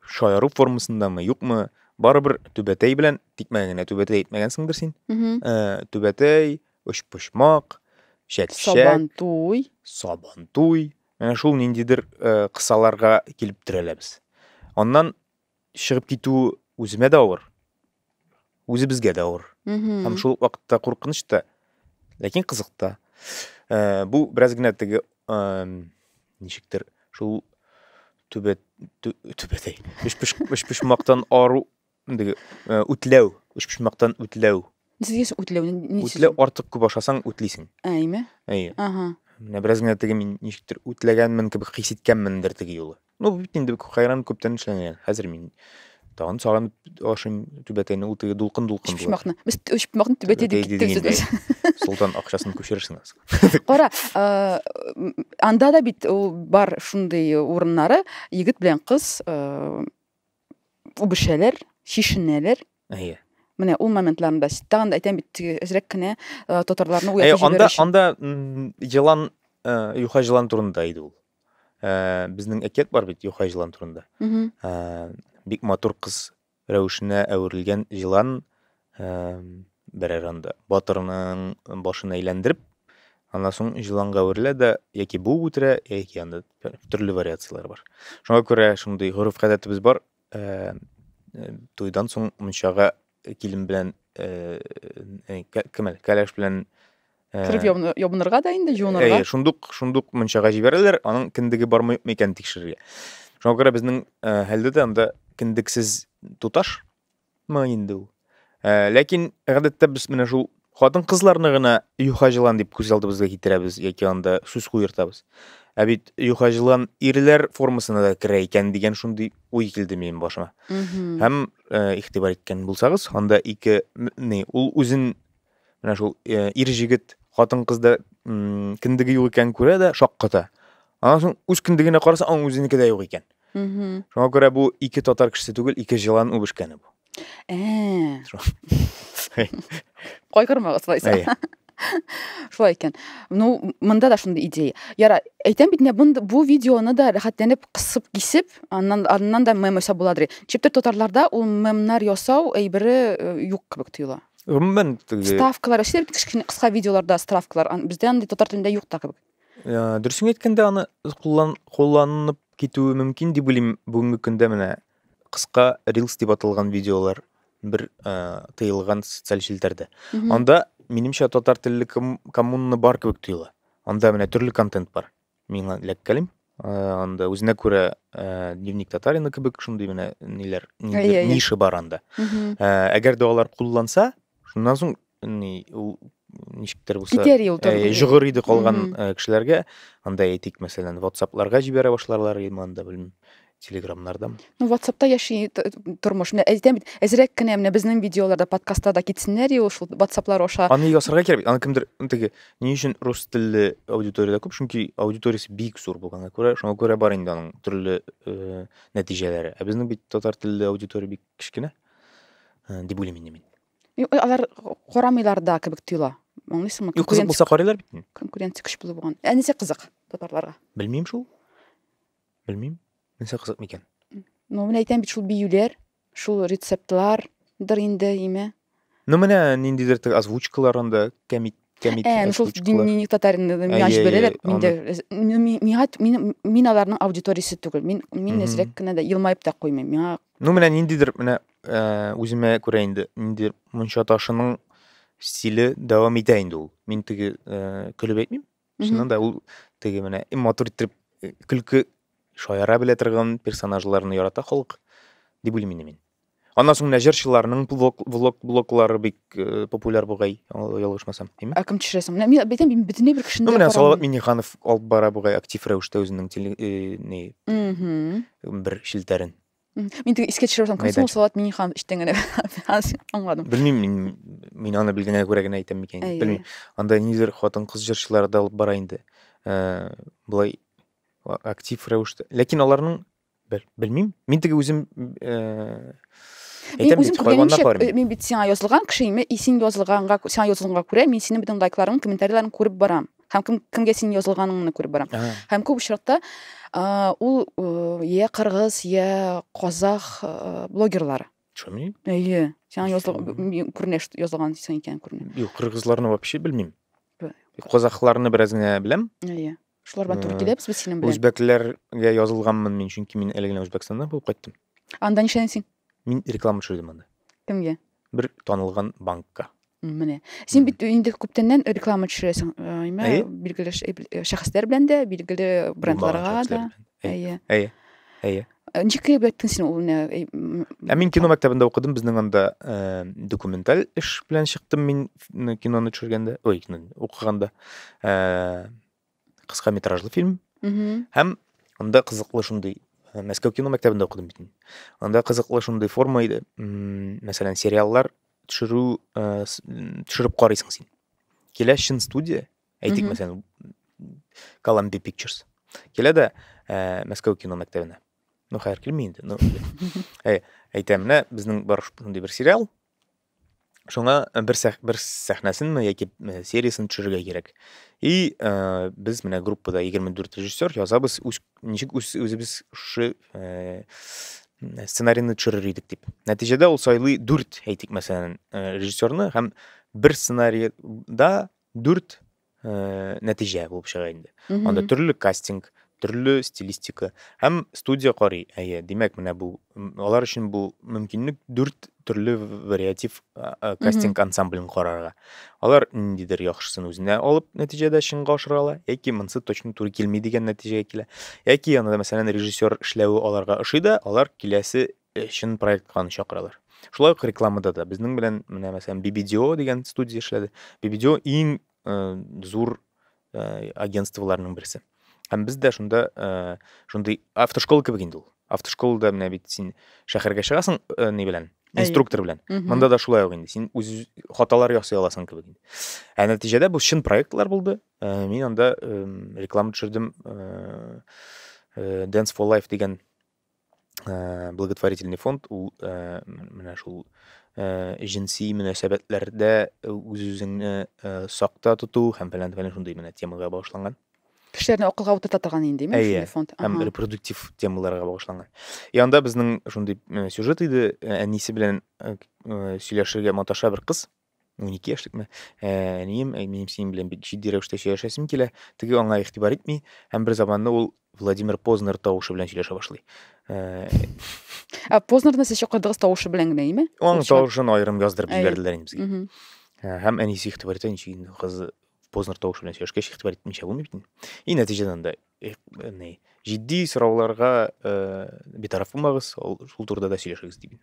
Speaker 2: шаяру формасындамы, юкмы, барыбер түбәтәй белән тикмә генә түбәтәй әйтмәгәнсеңдер син. Түбәтәй, өчпочмак, чәкчәк,
Speaker 1: Сабантуй.
Speaker 2: Сабантуй. Менә шул ниндидер кысаларга килеп терәләбез. Аннан чыгып китү үземә дә авыр. Үзебезгә дә авыр. Һәм шул ук вакытта куркыныч та, ләкин кызык та. Бу бераз генә теге ничектер шул түбә түбәтәй. Өчпочмактан ару теге үтләү, өчпочмактан үтләү.
Speaker 1: Нәрсә үтләү?
Speaker 2: Үтләү артык күп ашасаң үтлисең.
Speaker 1: Әйме?
Speaker 2: Әйе. Ага. Менә бераз генә теге мин ничектер үтләгәнмен кебек хис иткәнмендер теге юлы. Ну, бит инде хайран күптән эшләнгән. Хәзер мин тагын сагынып ашыйм түбәтәйне, ул теге дулкын-дулкын була.
Speaker 1: Өчпочмакны. Без өчпочмакны түбәтәй дип киттек
Speaker 2: без. Солтан акчасын күчерерсең аз.
Speaker 1: Кара, анда да бит ул бар шундый урыннары, егет белән кыз үбешәләр, чишенәләр.
Speaker 2: Әйе.
Speaker 1: Менә ул моментларында тагын да әйтәм бит, әзрәк кенә татарларны уятып җибәрер
Speaker 2: өчен. Анда елан, юха җылан турында иде ул. Безнең әкият бар бит юха җылан турында. Бик матур кыз рәвешенә әверелгән җылан берәр анда батырның башын әйләндереп, аннан соң җыланга әверелә дә яки буып үтерә, яки анда төрле вариацияләр бар. Шуңа күрә шундый гореф-гадәтебез бар, туйдан соң мунчага килен белән кем әле, кәләш белән
Speaker 1: кереп ябынырга да инде, жуынырга.
Speaker 2: Әйе, шундук, шундук мунчага җибәрәләр, аның кендеге бармы юкмы икәнен тикшерергә. Шуңа күрә безнең хәлдә дә анда кендексез туташ мы инде ул. Ләкин гадәттә без менә шул хатын-кызларны гына юха җылан дип күз алдыбызга китерәбез яки анда сүз куертабыз. Ә бит юха җылан ирләр формасына да керә икән дигән шундый уй килде минем башыма. Һәм игътибар иткән булсагыз, анда ике ни, ул үзен менә шул ир җегет хатын-кызда кендеге юк икәнен күрә дә шакката. Аннан соң үз кендегенә караса, аның үзенеке дә юк икән. Шуңа күрә бу ике татар кешесе түгел, ике җылан үбешкәне бу.
Speaker 1: Кайгырмагыз алайса. Шулай икән. Ну, монда да шундый идея. Яра, әйтәм бит, менә бу видеоны да рәхәтләнеп кысып кисеп, аннан аннан да мем ясап буладыр. Чиптер татарларда ул мемнар ясау әйбере юк кебек тоела.
Speaker 2: Гомумән,
Speaker 1: теге Ставкалар, эшләр бит кечкенә кыска видеоларда ставкалар. Бездә андый татар телендә юк та кебек.
Speaker 2: Дөресен әйткәндә, аны кулланып китүе мөмкин дип уйлыйм. Бүгенге көндә менә кыска рилс дип аталган видеолар бер тыелган социаль челтәрдә. Анда, минемчә, татар телле коммуна бар кебек тоела. Анда менә төрле контент бар. Миңа эләккәлим. Анда үзенә күрә дневник татарина кебек шундый менә ниләр, ниша бар анда. Әгәр дә алар кулланса, шуннан соң ни ул ничектер булса
Speaker 1: китәр юл
Speaker 2: җогыр иде калган кешеләргә. Анда әйтик, мәсәлән, WhatsApp-ларга җибәрә башларлар иде анда, белмим, Телеграмнарда.
Speaker 1: Ну, WhatsApp-та яши тормыш. Менә әйтәм бит, әзрәк кенә менә безнең видеоларда, подкастта да китсеннәр ул шул WhatsApp-лар аша.
Speaker 2: Аны ясарга кирәк бит. Аны кемдер теге ни өчен рус телле аудиториядә күп? Чөнки аудиториясе бик зур булганга күрә, шуңа күрә бар инде аның төрле нәтиҗәләре. Ә безнең бит татар телле аудитория бик кечкенә, дип уйлыйм инде мин.
Speaker 1: Алар карамыйлар да кебек тоела. Аңлыйсыңмы?
Speaker 2: Юк, кызык булса карыйлар бит.
Speaker 1: Конкуренция көч булып булган. Ә нәрсә кызык татарларга?
Speaker 2: Белмим шул. Белмим. Нәрсә кызык микән?
Speaker 1: Ну, менә әйтәм бит, шул биюләр, шул рецептлардыр инде, име?
Speaker 2: Ну, менә ниндидер теге озвучкалар анда, кәмит, кәмит
Speaker 1: ну шул дневник татарин миңа җибәрәләр. Мин дә миңа мин аларның аудиториясе түгел. Мин мин әзрәк кенә дә елмаеп та куймыйм. Миңа
Speaker 2: Ну, менә ниндидер менә үземә күрә инде ниндидер мунча ташының стиле дәвам итә инде ул. Мин теге көлеп әйтмим. Чыннан да ул теге менә матур итеп көлке шаяра белә торган персонажларны ярата халык дип уйлыйм инде мин. Аннан соң менә җырчыларның влог блоглары бик популяр бугай, ялгышмасам,
Speaker 1: әйме? Ә кем төшерә соң? Менә мин әйтәм, мин бөтенләй бер кешене
Speaker 2: Ну, менә Салават Миңнеханов алып бара бугай актив рәвештә үзенең теле, ни, бер челтәрен.
Speaker 1: Мин теге искә төшерә башлам, кем соң Салават Миңнеханов эчтән генә аңладым.
Speaker 2: Белмим, мин мин аны белгәнгә күрә генә әйтәм микән, белмим. Анда ниндидер хатын-кыз җырчылары да алып бара инде. Болай актив рәвештә. Ләкин аларның белмим. Мин теге үзем
Speaker 1: әйтәм бит, хайваннар бар. Мин бит сиңа язылган кеше име, и син язылганга, сиңа язылганга күрә мин синең бөтен лайкларың, комментарийларың күреп барам. Һәм кем, кемгә син язылганыңны күреп барам. Һәм күп очракта ул я кыргыз, я казах блогерлары.
Speaker 2: Шуми?
Speaker 1: Әйе. Сиңа язылган күренә, язылган син икән күренә.
Speaker 2: Юк, кыргызларны вообще белмим. Казахларны бераз генә беләм.
Speaker 1: Әйе. Шулар белән туры киләбез без синең белән.
Speaker 2: Үзбәкләргә язылганмын мин, чөнки мин әле генә Үзбәкстаннан булып кайттым.
Speaker 1: Анда нишләдең син?
Speaker 2: Мин реклама төшердем анда.
Speaker 1: Кемгә?
Speaker 2: Бер танылган банкка.
Speaker 1: Менә. Син бит инде күптәннән реклама төшерәсең, әйме, билгеле шәхесләр белән дә, билгеле брендларга да.
Speaker 2: Әйе. Әйе. Әйе.
Speaker 1: Ничек килеп эләктең син ул менә?
Speaker 2: Ә мин кино мәктәбендә укыдым, безнең анда документаль эш белән чыктым мин киноны төшергәндә, ой, укыганда. Кыска метражлы фильм. Һәм анда кызыклы шундый Мәскәү кино мәктәбендә укыдым бит. Анда кызыклы шундый форма иде. Мәсәлән, сериаллар төшерү төшереп карыйсың син. Килә чын студия, әйтик, мәсәлән, Columbia Pictures. Килә дә Мәскәү кино мәктәбенә. Ну, хәер, килми инде. Ну, әйтәм, менә безнең бар шундый бер сериал. Шуңа бер сәх, бер сәхнәсенме яки сериясен төшерергә кирәк. И без менә группада 24 режиссер язабыз, үз, ничек үз, үзебез шушы сценарийны төшерер идек дип. Нәтиҗәдә ул сайлый 4, әйтик, мәсәлән, режиссерны һәм бер сценарийда 4 нәтиҗә булып чыга инде. Анда төрле кастинг, төрле стилистика һәм студия карый. Әйе, димәк, менә бу алар өчен бу мөмкинлек 4 төрле вариатив кастинг ансамблен карарга. Алар ниндидер яхшысын үзенә алып нәтиҗәдә чынга ашыра ала, яки монысы точно туры килми дигән нәтиҗәгә килә. Яки анда, мәсәлән, режиссер эшләве аларга ошый да, алар киләсе чын проектка аны чакыралар. Шулай ук рекламада да безнең белән менә мәсәлән BBDO дигән студия эшләде. BBDO иң зур агентстволарның берсе. Һәм без дә шунда шундый автошкола кебек инде ул. Автошколада менә бит син шәһәргә чыгасың ни белән, инструктор белән. Монда да шулай ук инде. Син үз хаталар ясый аласың кебек инде. Ә нәтиҗәдә бу чын проектлар булды. Мин анда реклама төшердем. Dance for Life дигән благотворительный фонд ул менә шул җенси мөнәсәбәтләрдә үз-үзеңне сакта тоту һәм фәлән фәлән шундый менә темага багышланган.
Speaker 1: Кешеләрне акылга утырта торган инде,
Speaker 2: әйе, шундый фонд. Һәм репродуктив темаларга багышланган. И анда безнең шундый сюжет иде, әнисе белән сөйләшергә маташа бер кыз. 12 яшьлекме? Әнием, минем синең белән бик җитди рәвештә сөйләшәсем килә. Теге аңа игътибар итми һәм бер заманны ул Владимир Познер тавышы белән сөйләшә башлый.
Speaker 1: Ә Познерны сез чакырдыгыз тавышы белән генә, име?
Speaker 2: Аның тавышын аерым яздырып җибәрделәр инде безгә. Һәм әнисе игътибар итә, ничек инде кызы Познер тавышы белән сөйләшкәч игътибар итмичә булмый бит инде. И нәтиҗәдә анда ни, җитди сорауларга битараф булмагыз, шул турыда да сөйләшегез дип.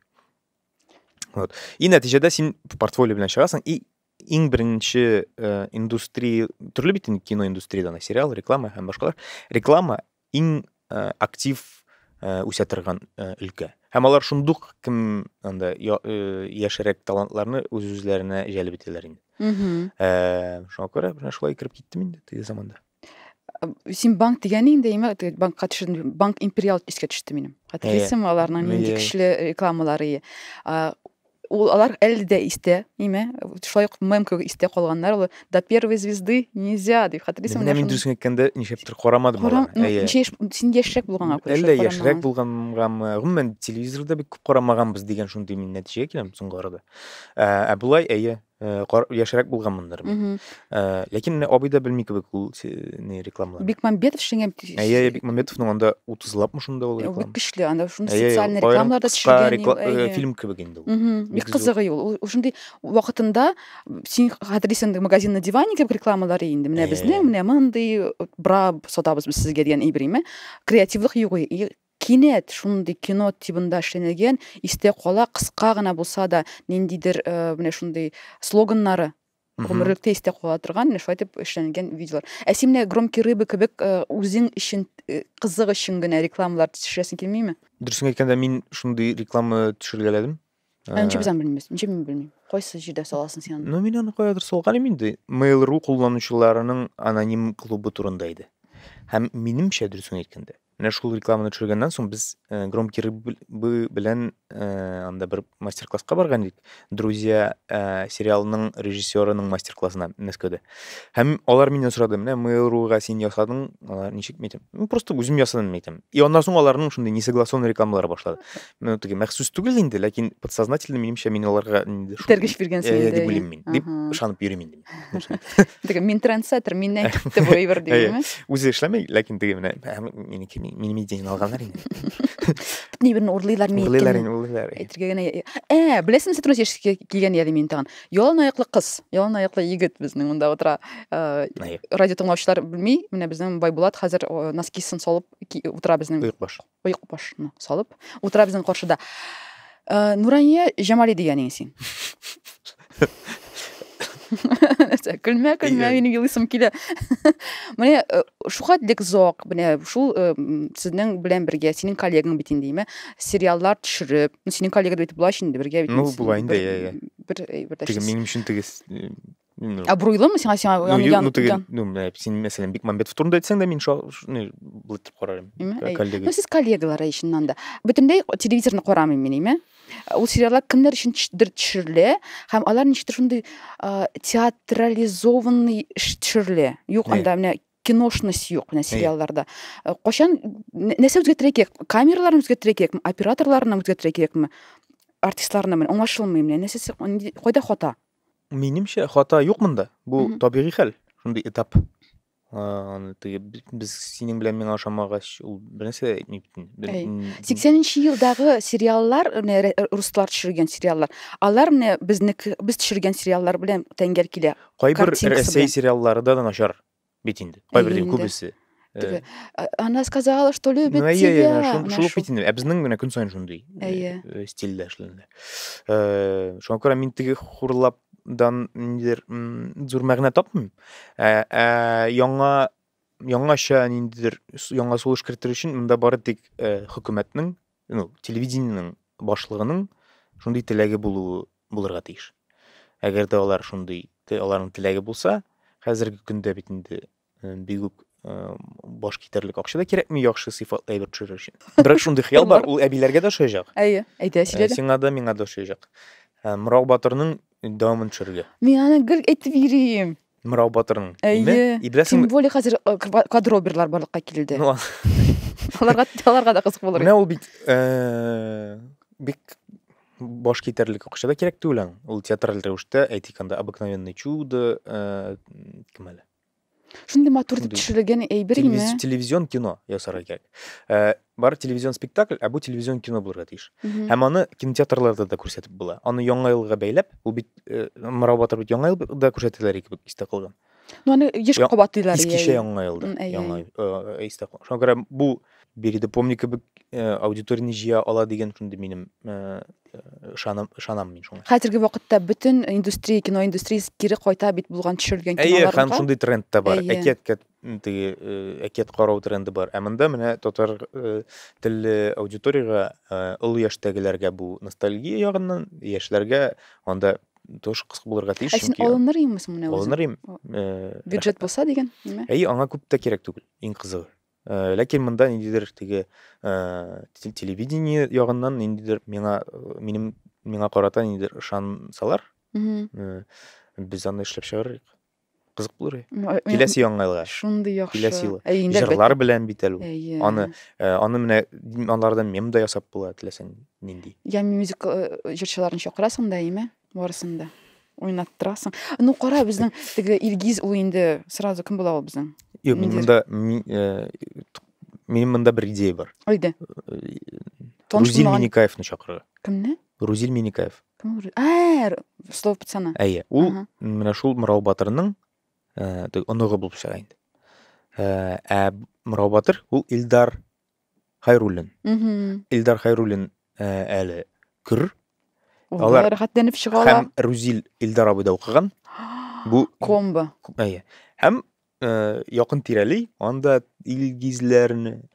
Speaker 2: Вот. И нәтиҗәдә син портфолио белән чыгасың, и иң беренче индустрия, төрле бит инде кино индустрияда, ана сериал, реклама һәм башкалар. Реклама иң актив үсә торган өлкә. Һәм алар шундук кем анда яшьрәк талантларны үз-үзләренә җәлеп итәләр инде. Шуңа күрә менә шулай кереп киттем инде теге заманда.
Speaker 1: Син банк дигән инде, әйме, теге банкка төшердем. Банк Империал искә төште минем. Хәтерлисеңме, аларның нинди көчле рекламалары. Ул алар әле дә истә, әйме, шулай ук мем кебек истә калганнар. Ул до первой звезды нельзя дип хәтерлисеңме?
Speaker 2: Менә мин дөресен әйткәндә, нишләптер карамадым
Speaker 1: аларны. Әйе. Ничә яшь, син яшьрәк булганга
Speaker 2: күрә. Әллә яшьрәк булгангамы, гомумән телевизорда бик күп карамаганбыз дигән шундый мин нәтиҗәгә киләм соңгы арада. Ә болай, әйе, яшьрәк булганмындыр мин. Ләкин менә абый да белми кебек ул не рекламалар.
Speaker 1: Бекмамбетов эшләгән.
Speaker 2: Әйе, Бекмамбетовның анда 30лапмы шунда ул
Speaker 1: реклама. Бик көчле, анда шундый социальный рекламалар да
Speaker 2: төшергән. Фильм кебек инде
Speaker 1: ул. Бик кызыгы ул. Ул шундый вакытында син хәтерлисең магазин на диване кебек рекламалар инде. Менә безнең, менә мондый бра сатабыз без сезгә дигән әйбер име. Креативлык юк. Кинәт шундый кино тибында эшләнелгән, истә кала, кыска гына булса да, ниндидер менә шундый слоганнары гомерлектә истә кала торган, менә шулай итеп эшләнелгән видеолар. Ә син менә «Громкие рыбы» кебек үзең өчен, кызык өчен генә рекламалар төшерәсең килмиме?
Speaker 2: Дөресен әйткәндә, мин шундый реклама төшергәләдем.
Speaker 1: Ә ничек без аны белмибез? Ничек мин белмим? Кайсы җирдә саласың син аны?
Speaker 2: Ну, мин аны каядыр салган идем инде. Mail.ru кулланучыларының аноним клубы турында иде. Һәм минемчә, дөресен әйткәндә, менә шул рекламаны төшергәннән соң без «Громкие рыбы» белән анда бер мастер-класска барган идек. «Друзья» сериалының режиссерының мастер-классына Мәскәүдә. Һәм алар миннән сорады, менә Mail.ru-га син ясадың, алар ничек, мин әйтәм, ну, просто үзем ясадым, мин әйтәм. И аннан соң аларның шундый несогласованный рекламалары башлады. Ну, теге махсус түгел инде, ләкин подсознательно минемчә мин аларга инде шул
Speaker 1: Этәргеч биргәнсең инде.
Speaker 2: Дип уйлыйм мин. Дип ышанып йөрим инде.
Speaker 1: Теге мин трендсеттер, миннән китте бу әйбер дигәнме?
Speaker 2: Үзе эшләмәй, ләкин теге менә минеке, минем идеяны алганнар инде.
Speaker 1: Бөтен әйберне урлыйлар мин.
Speaker 2: Урлыйлар инде, урлыйлар.
Speaker 1: Әйтергә генә. Беләсеңме, син турында яшькә килгән яде мин тагын. Ялан аяклы кыз, ялан аяклы егет безнең монда утыра. Радио тыңлаучылар белми, менә безнең Байбулат хәзер носкисын салып утыра безнең.
Speaker 2: Оекбаш.
Speaker 1: Оекбашны салып утыра безнең каршыда. Нурания Җамали дигәнең син. Көлмә, көлмә, минем елыйсым килә. Менә шуга тиклек зок, менә шул сезнең белән бергә, синең коллегаң бит инде, име, сериаллар төшереп, ну, синең коллега дип була инде, бергә бит.
Speaker 2: Ну, була инде, я, я.
Speaker 1: Бер, бер
Speaker 2: Теге минем өчен теге
Speaker 1: Абруйлымы сиңа, сиңа
Speaker 2: ну, ну, теге, ну, менә син, мәсәлән, Бекмамбетов турында әйтсәң дә, мин былай итеп карар идем.
Speaker 1: Коллега. Ну, сез коллегалар чыннан да. Бөтенләй телевизорны карамыйм мин, име? Ул сериаллар кемнәр өчен төшерелә, һәм алар ничектер шундый театрализованный төшерелә. Юк, анда менә киношность юк менә сериалларда. Кайчан нәрсә үзгәртергә кирәк? Камераларны үзгәртергә кирәкме? Операторларны үзгәртергә кирәкме? Артистларны менә аңлашылмый менә нәрсәсе, кайда хата?
Speaker 2: Минемчә, хата юк монда. Бу табигый хәл, шундый этап. Аны теге без синең белән миңа ошамагач, ул бернәрсә дә әйтми бит инде.
Speaker 1: 80 елдагы сериаллар, менә руслар төшергән сериаллар, алар менә безнеке, без төшергән сериаллар белән тәңгәл килә.
Speaker 2: Кайбер Рәсәй сериаллары да начар бит инде. Кайбер дим, күбесе.
Speaker 1: Она сказала, что любит тебя.
Speaker 2: Шул ук бит инде. Ә безнең менә көн саен шундый стильдә эшләнелә. Шуңа күрә мин теге хурлапдан ниндидер зур мәгънә тапмыйм. Яңа яңача ниндидер яңа сулыш кертер өчен монда бары тик хөкүмәтнең, ну, телевидениенең башлыгының шундый теләге булуы булырга тиеш. Әгәр дә алар шундый, аларның теләге булса, хәзерге көндә бит инде бик үк баш китәрлек акча да кирәкми яхшы сыйфатлы әйбер төшерер өчен. Берәк шундый хыял бар, ул әбиләргә дә ошаячак.
Speaker 1: Әйе, әйтә, сөйлә дә.
Speaker 2: Сиңа да, миңа да ошаячак. Мырау батырның дәвамын төшерергә.
Speaker 1: Мин аны гел әйтеп йөрим.
Speaker 2: Мырау батырның.
Speaker 1: Әйе.
Speaker 2: Тем
Speaker 1: более хәзер квадроберлар барлыкка килде.
Speaker 2: Ну,
Speaker 1: аларга да кызык булыр.
Speaker 2: Менә ул бит бик баш китәрлек акча да кирәк түгел аның. Ул театраль рәвештә, әйтик анда, «Обыкновенное чудо», кем әле?
Speaker 1: Шундый матур итеп төшерелгән әйбер име?
Speaker 2: Телевизион кино ясарга кирәк. Бар телевизион спектакль, ә бу телевизион кино булырга тиеш. Һәм аны кинотеатрларда да күрсәтеп була. Аны Яңа елга бәйләп, ул бит Мырау батыр бит Яңа елда күрсәтәләр кебек истә калган.
Speaker 1: Ну, аны еш кабатлыйлар.
Speaker 2: Искечә Яңа елда. Яңа истә калган. Шуңа күрә бу «Бери да помни» кебек аудиторияне җыя ала дигән шундый минем ышанам мин шуңа.
Speaker 1: Хәзерге вакытта бөтен индустрия, кино индустриясе кире кайта бит булган төшерелгән киноларга.
Speaker 2: Әйе, һәм шундый тренд та бар. Әкияткә теге әкият карау тренды бар. Ә монда менә татар телле аудиториягә, олы яшьтәгеләргә бу ностальгия ягыннан, яшьләргә анда тоже кызык булырга тиеш.
Speaker 1: Ә син алыныр идеңме соң менә
Speaker 2: үзең? Алыныр идем.
Speaker 1: Бюджет булса дигән, ниме?
Speaker 2: Әйе, аңа күп тә кирәк түгел, иң кызыгы. Ләкин монда ниндидер теге телевидение ягыннан ниндидер миңа, минем миңа карата ниндидер ышансалар, без аны эшләп чыгарыйк. Кызык булыр. Киләсе яңа елга.
Speaker 1: Шундый яхшы.
Speaker 2: Киләсе ел. Җырлар белән бит әле ул. Аны, аны менә алардан мем да ясап була, теләсәң нинди.
Speaker 1: Ями мюзик җырчыларын чакырасың да, име? Барысын да уйнаттырасың. Ну, кара, безнең теге Илгиз ул инде сразу кем була ул безнең?
Speaker 2: Юк, мин монда минем монда бер идея бар.
Speaker 1: Әйдә.
Speaker 2: Рузил Миникаевны чакырырга.
Speaker 1: Кемне?
Speaker 2: Рузил Миникаев.
Speaker 1: Кем ул? Ә, «Слово пацана».
Speaker 2: Әйе, ул менә шул Мырау батырның оныгы булып чыга инде. Ә Мырау батыр ул Илдар Хайруллин. Илдар Хайруллин әле көр.
Speaker 1: Алар рәхәтләнеп чыга ала.
Speaker 2: Һәм Рузил Илдар абыйда укыган. Бу
Speaker 1: комбо.
Speaker 2: Әйе. Һәм якын тирәли анда Илгизләрне,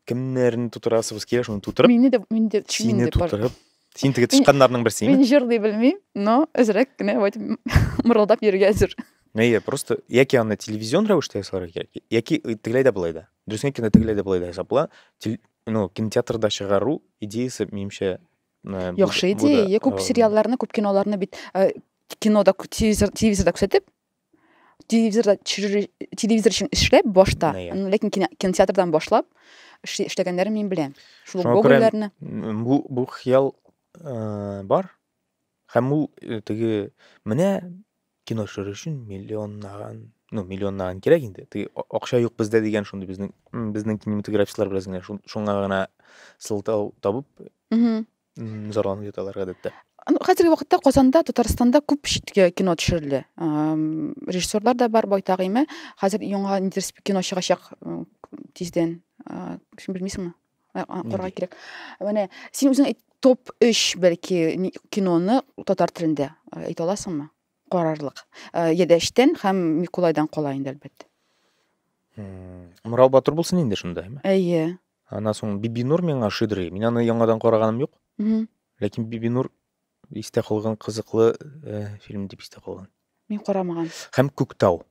Speaker 2: кемнәрне тутырасыбыз килә, шуны тутырып.
Speaker 1: Мине дә, мин дә
Speaker 2: сине тутырып. Син теге тычканнарның берсе.
Speaker 1: Мин җырлый белмим, но әзрәк кенә вот мырылдап йөрергә әзер.
Speaker 2: Әйе, просто яки аны телевизион рәвештә ясарга кирәк, яки тегеләй дә болай да. Дөресен әйткәндә, тегеләй дә болай да ясап була. Ну, кинотеатрда чыгару идеясы, минемчә,
Speaker 1: яхшы идея. Я күп сериалларны, күп киноларны бит кинода, телевизорда күрсәтеп, телевизорда телевизор өчен эшләп башта, ләкин кинотеатрдан башлап эшләгәннәрен мин беләм. Шул Гогольләрне.
Speaker 2: Бу хыял бар. Һәм ул теге менә кино төшерер өчен миллионнаган, ну, миллионнаган кирәк инде. Теге акча юк бездә дигән шундый безнең безнең кинематографистлар белән генә шуңа гына сылтау табып зарланып яталар гадәттә.
Speaker 1: Хәзерге вакытта Казанда, Татарстанда күп читкә кино төшерелә. Режиссерлар да бар байтак име. Хәзер яңа ниндидер кино чыгачак тиздән. Син белмисеңме? Карарга кирәк. Менә син үзең топ 3 бәлки киноны татар телендә әйтә аласыңмы? Карарлык. Ядәштән һәм Микулайдан кала инде, әлбәттә.
Speaker 2: Мырау батыр булсын инде шунда, әйме?
Speaker 1: Әйе.
Speaker 2: Аннан соң Бибинур миңа ошыйдыр. Мин аны яңадан караганым юк. Ләкин Бибинур истә калган кызыклы фильм дип истә калган.
Speaker 1: Мин карамаган.
Speaker 2: Һәм Күктау.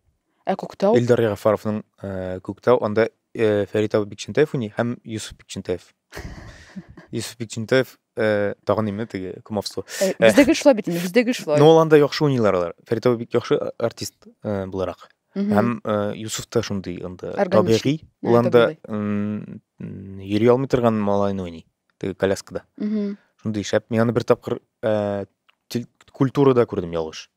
Speaker 1: Ә Күктау?
Speaker 2: Илдар Ягафаровның Күктау, анда Фәрит абый Бикчәнтәев уйный һәм Юсуф Бикчәнтәев. Юсуф Бикчәнтәев тагын име теге кумовство.
Speaker 1: Бездә гел шулай бит инде, бездә гел шулай.
Speaker 2: Ну, ул анда яхшы уйныйлар алар. Фәрит абый бик яхшы артист буларак. Һәм Юсуф та шундый анда табигый. Ул анда йөри алмый торган малайны уйный. Теге коляскада. Шундый шәп. Мин аны бер тапкыр культурада күрдем ялгыш.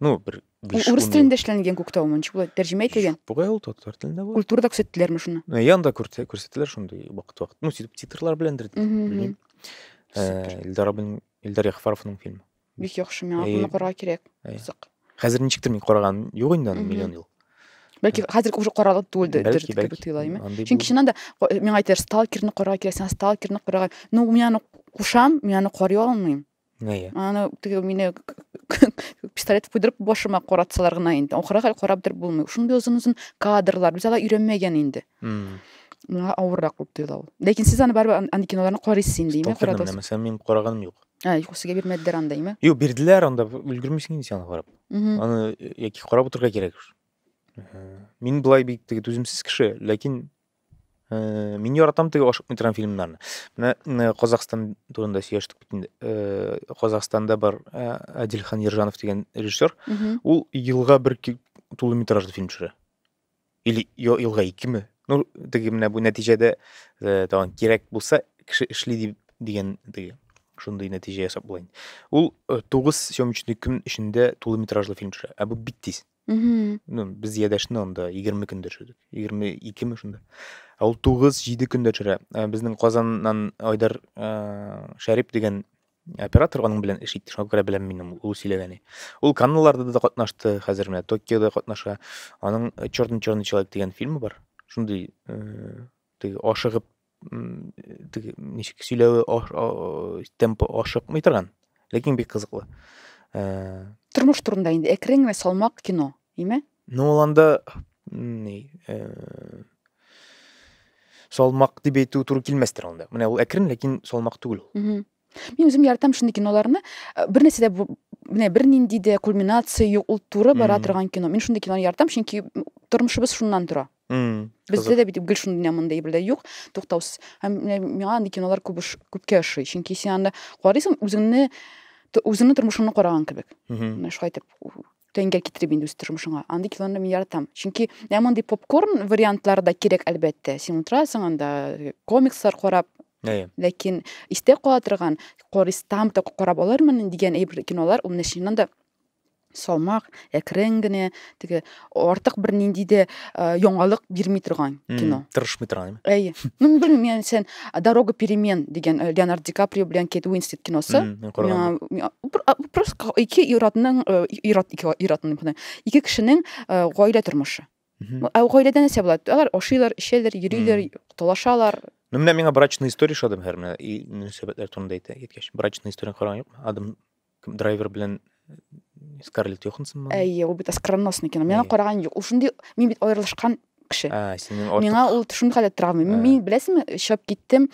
Speaker 2: Ну, бер
Speaker 1: биш. Урыс телендә эшләнгән Күктау ничек була? Тәрҗемә ителгән?
Speaker 2: Бугай ул татар телендә
Speaker 1: була. Культурада күрсәттеләрме шуны?
Speaker 2: Янда күрсәттеләр шундый вакыт-вакыт. Ну, сөйтеп титрлар беләндер, белмим. Илдар абының, Илдар Яхфаровның фильмы.
Speaker 1: Бик яхшы, миңа моны карарга кирәк. Кызык.
Speaker 2: Хәзер ничектер мин караган юк инде аны миллион ел.
Speaker 1: Бәлки хәзер уже каралып түгелдер кебек тоела, әйме? Чөнки чыннан да миңа әйтәләр, сталкерны карарга кирәк, сиңа сталкерны карарга. Ну, мин аны кушам, мин аны карый алмыйм.
Speaker 2: Әйе.
Speaker 1: Аны теге мине пистолет куйдырып башыма каратсалар гына инде. Ахырга хәл карап торып булмый. Шундый озын-озын кадрлар, без алар өйрәнмәгән инде. Миңа авыррак булып тоела ул. Ләкин сез аны барыбер андый киноларны карыйсыз инде, әйме?
Speaker 2: Карадыгыз. Мәсәлән, мин караганым юк.
Speaker 1: Ә, юк, сезгә бирмәделәр анда, әйме?
Speaker 2: Юк, бирделәр анда, өлгермисең инде син аны карап. Аны яки карап утырырга кирәк. Мин болай бик теге түземсез кеше, ләкин мин яратам теге ашыкмый торган фильмнарны. Менә Казахстан турында сөйләштек бит инде. Казахстанда бар Адилхан Ержанов дигән режиссер. Ул елга бер тулы метражлы фильм төшерә. Или елга икеме? Ну, теге менә бу нәтиҗәдә тагын кирәк булса, кеше эшли дип дигән теге шундый нәтиҗә ясап була инде. Ул 9 съемочный көн эчендә тулы метражлы фильм төшерә. Ә бу бик тиз. Ну, без Ядәшне анда 20 көндә төшердек. 22-ме шунда. Ә ул 9-7 көндә төшерә. Безнең Казаннан Айдар Шәрип дигән оператор аның белән эш итте. Шуңа күрә беләм мин ул сөйләгәне. Ул Каннларда да катнашты, хәзер менә Токиода катнаша. Аның Черный-черный человек дигән фильмы бар. Шундый теге ашыгып теге ничек сөйләве темпы ашыкмый торган, ләкин бик кызыклы.
Speaker 1: Тормыш турында инде әкрен генә салмак кино, име?
Speaker 2: Ну, ул анда ни, салмак дип әйтү туры килмәстер анда. Менә ул әкрен, ләкин салмак түгел
Speaker 1: ул. Мин үзем яратам шундый киноларны. Бер нәрсә дә менә бернинди дә кульминация юк, ул туры бара торган кино. Мин шундый киноны яратам, чөнки тормышыбыз шуннан тора. Бездә дә бит гел шундый мондай әйберләр юк, туктаусыз. Һәм менә миңа андый кинолар күп күпкә ошый. Чөнки син анда карыйсың, үзеңне үзеңнең тормышыңны караган кебек. Менә шулай итеп тәңгәл китереп инде үз тормышыңа. Андый киноны мин яратам. Чөнки менә мондый попкорн вариантлары да кирәк, әлбәттә. Син утырасың анда комикслар карап, ләкин истә кала торган, карыйсам да карап алырмын дигән әйбер кинолар, ул менә чыннан да салмак, әкрен генә, теге артык бер нинди дә яңалык бирми торган кино.
Speaker 2: Тырышмый торган.
Speaker 1: Әйе. Ну, мин белмим, мин сен Дорога перемен дигән Леонардо Ди Каприо белән Кейт Уинслет киносы. Просто ике ир-атның, ир-ат, ике ир-атның, ике кешенең гаилә тормышы. Ә гаиләдә нәрсә була? Алар ашыйлар, эчәләр, йөриләр, талашалар.
Speaker 2: Ну, менә миңа брачная история ошады һәр менә и мөнәсәбәтләр турында әйтә әйткәч. Брачная история караган юкмы? Адам Драйвер белән Скарлетт Йоханссон.
Speaker 1: Әйе, ул бит оскароносный кино. Миңа караган юк. Ул шундый, мин бит аерылышкан кеше.
Speaker 2: А, синең артык.
Speaker 1: Миңа ул шундый хәлдә травма. Мин беләсеңме, чыгып киттем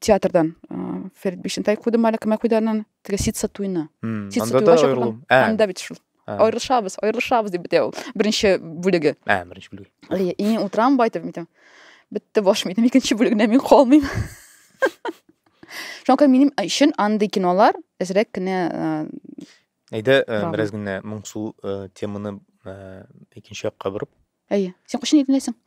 Speaker 1: театрдан. Фәрит Бикчәнтәй куйдым әле, кемә куйды аннан? Теге Ситса туйны.
Speaker 2: Ситса туйга чакырган.
Speaker 1: Анда бит шул. Аерылышабыз, аерылышабыз дип бетә ул. Беренче бүлеге.
Speaker 2: Ә, беренче бүлеге.
Speaker 1: Әйе, и мин утырам байтып, әйтәм. Бетте баш мидем, икенче бүлегенә мин калмыйм. Шуңа күрә минем өчен андый кинолар әзрәк кенә
Speaker 2: Әйдә, бераз генә моңсу теманы икенче якка борып.
Speaker 1: Әйе. Син кайчан өйләнәсең?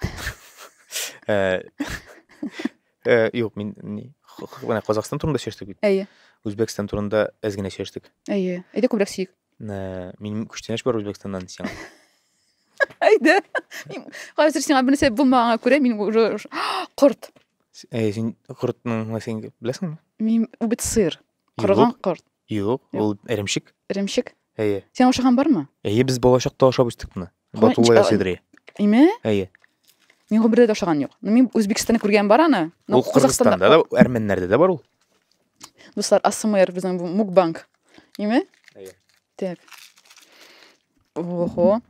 Speaker 2: Юк, мин менә Казахстан турында сөйләштек бит.
Speaker 1: Әйе.
Speaker 2: Үзбәкстан турында әз генә сөйләштек.
Speaker 1: Әйе. Әйдә күбрәк сөйик.
Speaker 2: Минем күчтәнәч бар Үзбәкстаннан сиңа.
Speaker 1: Әйдә. Хәзер сиңа бер нәрсә булмаганга күрә мин уже корт.
Speaker 2: Әй, син кортның нәрсәсен беләсеңме?
Speaker 1: Мин ул бит сыр. Корыган корт.
Speaker 2: Юк, ул эремчек.
Speaker 1: Эремчек?
Speaker 2: Әйе.
Speaker 1: Син ашаган бармы?
Speaker 2: Әйе, без балачакта ашап үстек моны. Батулла ясыйдыр.
Speaker 1: Име?
Speaker 2: Әйе.
Speaker 1: Мин гомердә дә ашаган юк. Ну, мин Үзбекстанда күргән бар аны.
Speaker 2: Ул Кыргызстанда да, әрмәннәрдә дә бар ул.
Speaker 1: Дуслар, АСМР безнең бу мукбанг. Име?
Speaker 2: Әйе.
Speaker 1: Так. Ого.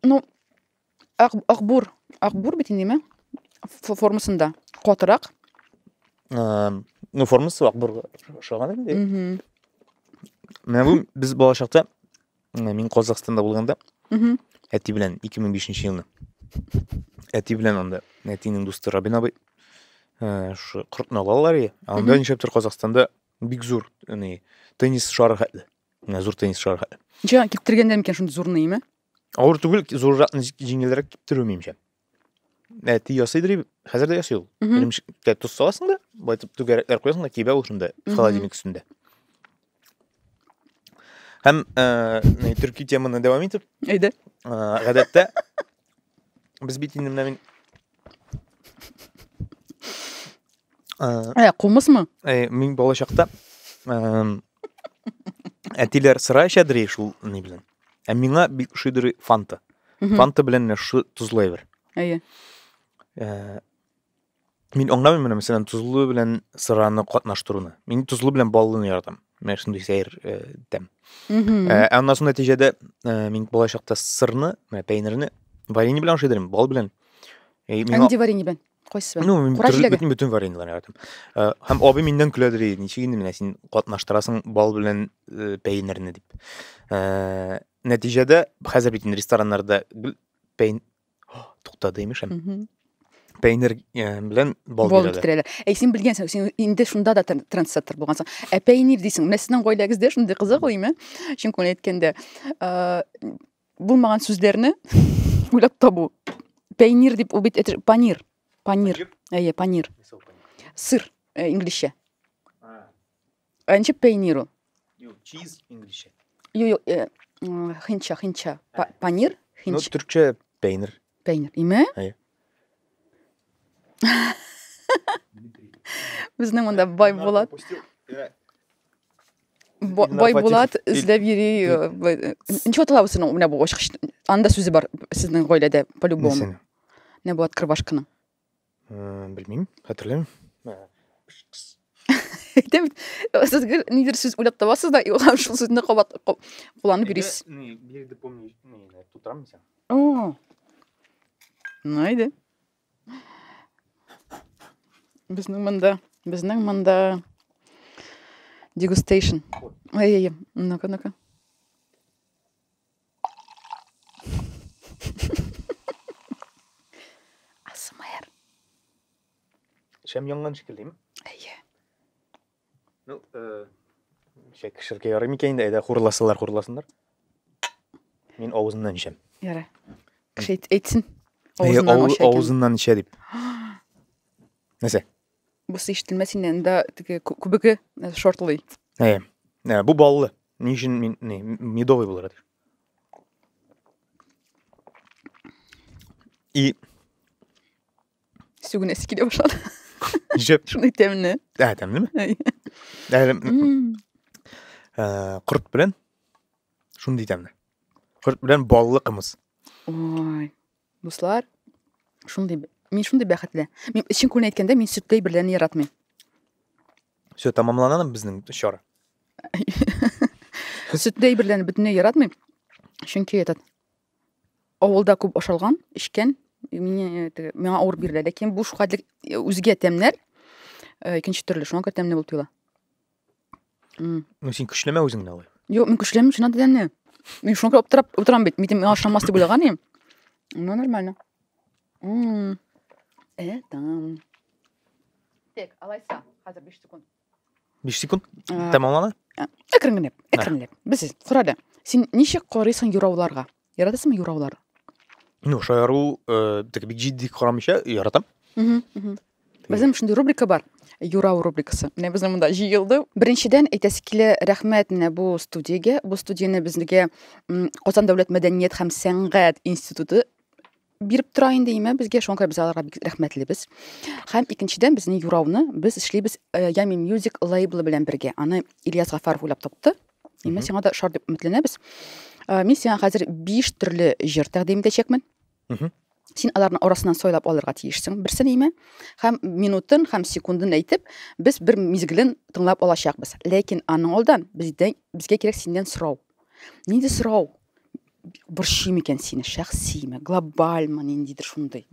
Speaker 1: Ну, акбур. Акбур бит инде, Формасында. Катырак.
Speaker 2: Ну, формасы акбурга ошаган инде. Менә бу без балачакта, мин Казахстанда булганда, әти белән 2005 елны. Әти белән анда, әтинең дусты Рабин абый, шушы кортны алалар и, анда нишләптер Казахстанда бик зур, ни, теннис шары хәтле. Менә зур теннис шары хәтле.
Speaker 1: Ничә киптергәндә микән шундый зурны, име?
Speaker 2: Авыр түгел, зурракны җиңелрәк киптерү минемчә. Әти ясыйдыр, хәзер дә ясый ул. Эремчеккә тоз саласың да, байтып түгәрәкләр куясың да, кибә ул шунда, холодильник өстендә. Һәм төрки теманы дәвам итеп,
Speaker 1: Әйдә.
Speaker 2: Гадәттә без бит инде менә мин
Speaker 1: Кумысмы?
Speaker 2: Мин балачакта әтиләр сыра эчәдер шул ни белән. Ә миңа бик ошыйдыр фанта. Фанта белән менә шушы тозлы әйбер.
Speaker 1: Әйе.
Speaker 2: Мин аңламыйм менә, мәсәлән, тозлы белән сыраны катнаштыруны. Мин тозлы белән баллыны яратам. Менә шундый сәер тәм. Ә аннан соң нәтиҗәдә мин балачакта сырны, менә пәйнирне варенье белән ашый идем, бал белән.
Speaker 1: Нинди варенье белән? Кайсы белән?
Speaker 2: Ну, мин бөтен, бөтен вареньеларны яратам. Һәм абый миннән көләдер, ничек инде менә син катнаштырасың бал белән пәйнирне дип. Нәтиҗәдә хәзер бит инде рестораннарда пәйн туктады имеш һәм пәйнир белән бал
Speaker 1: бирәләр. Китерәләр. Әй, син белгәнсең, син инде шунда да трендсеттер булгансың. Ә пәйнир дисең, менә сезнең гаиләгездә шундый кызык ул, име? Чын күңел әйткәндә, булмаган сүзләрне уйлап табу. Пәйнир дип ул бит это панир. Панир. Әйе, панир. Сыр инглизчә. Ә ничек пәйнир ул?
Speaker 2: Юк, чиз инглизчә.
Speaker 1: Юк, юк, хинча, хинча. Панир,
Speaker 2: хинча. Ну, төркчә пәйнир.
Speaker 1: Пәйнир. Име?
Speaker 2: Әйе.
Speaker 1: Безнең монда бай Булат. Бай Булат эзләп йөри. Ничек атала үзенең менә бу ачкыч? Анда сүзе бар сезнең гаиләдә по-любому. Менә бу открывашканың.
Speaker 2: Белмим, хәтерләмим.
Speaker 1: Әйтәм, сез гел нидер сүз уйлап табасыз да, и һәм шул сүзне кабат кулланып йөрисез.
Speaker 2: Ни, бирде помню, ни, тутырам мин сиңа.
Speaker 1: О. Ну, әйдә. Безнең монда, безнең монда дегустейшн. Ай, ай, ну-ка, ну-ка. АСМР.
Speaker 2: Шәм янган шикеллеме?
Speaker 1: Әйе.
Speaker 2: Ну, шәк кешергә ярый микән инде, әйдә хурласалар хурласыннар. Мин авызыннан эчәм.
Speaker 1: Ярай. Кеше әйтсен.
Speaker 2: Авызыннан аша икән. Авызыннан эчә дип. Нәрсә?
Speaker 1: Бусы ишетелмәс инде, анда теге күбеге шортлый.
Speaker 2: Әйе. Бу баллы. Ни өчен мин не медовый булыр дип. И
Speaker 1: сүгенәсе килә башлады.
Speaker 2: Җеп.
Speaker 1: Шундый тәмле.
Speaker 2: Ә, тәмлеме? Әле корт белән шундый тәмле. Корт белән баллы кымыз.
Speaker 1: Ой, дуслар, шундый мин шундый бәхетле. Мин чын күңелдән әйткәндә, мин сөтле әйберләрне яратмыйм.
Speaker 2: Все, тәмамлана безнең чара.
Speaker 1: Сөтле әйберләрне бөтенләй яратмыйм. Чөнки этот авылда күп ашалган, эчкән, мине теге миңа авыр бирелә. Ләкин бу шулхәтле үзгә тәмнәр, икенче төрле, шуңа күрә тәмле булып тоела.
Speaker 2: Ну, син көчләмә үзеңне алай.
Speaker 1: Юк, мин көчләмим, чыннан да тәмле. Мин шуңа күрә аптырап утырам бит. Мин миңа ошамас дип уйлаган идем. Ну, нормально. Это. Так, алайса, хәзер 5 секунд.
Speaker 2: 5 секунд тәмамлана?
Speaker 1: Әкренләп, әкренләп. Без кара әле. Син ничек карыйсың юрауларга? Яратасыңмы юраулар?
Speaker 2: Ну, шаяру, теге бик җитди карамыйча яратам.
Speaker 1: Безнең шундый рубрика бар. Юрау рубрикасы. Менә безнең монда җыелды. Беренчедән әйтәсе килә, рәхмәт менә бу студиягә. Бу студияне безгә Казан дәүләт мәдәният һәм сәнгать институты биреп тора инде име безгә. Шуңа күрә без аларга бик рәхмәтлебез. Һәм икенчедән безнең юрауны без эшлибез Yummy Music лейблы белән бергә. Аны Ильяс Гафаров уйлап тапты. Име сиңа да ошар дип өметләнәбез. Мин сиңа хәзер 5 төрле җыр тәкъдим итәчәкмен. Син аларның арасыннан сайлап алырга тиешсең берсен име. Һәм минутын һәм секундын әйтеп, без бер мизгелен тыңлап алачакбыз. Ләкин аның алдан бездән безгә кирәк синнән сорау. Нинди сорау? Борчый микән сине, шәхсиме, глобальмы, ниндидер шундый.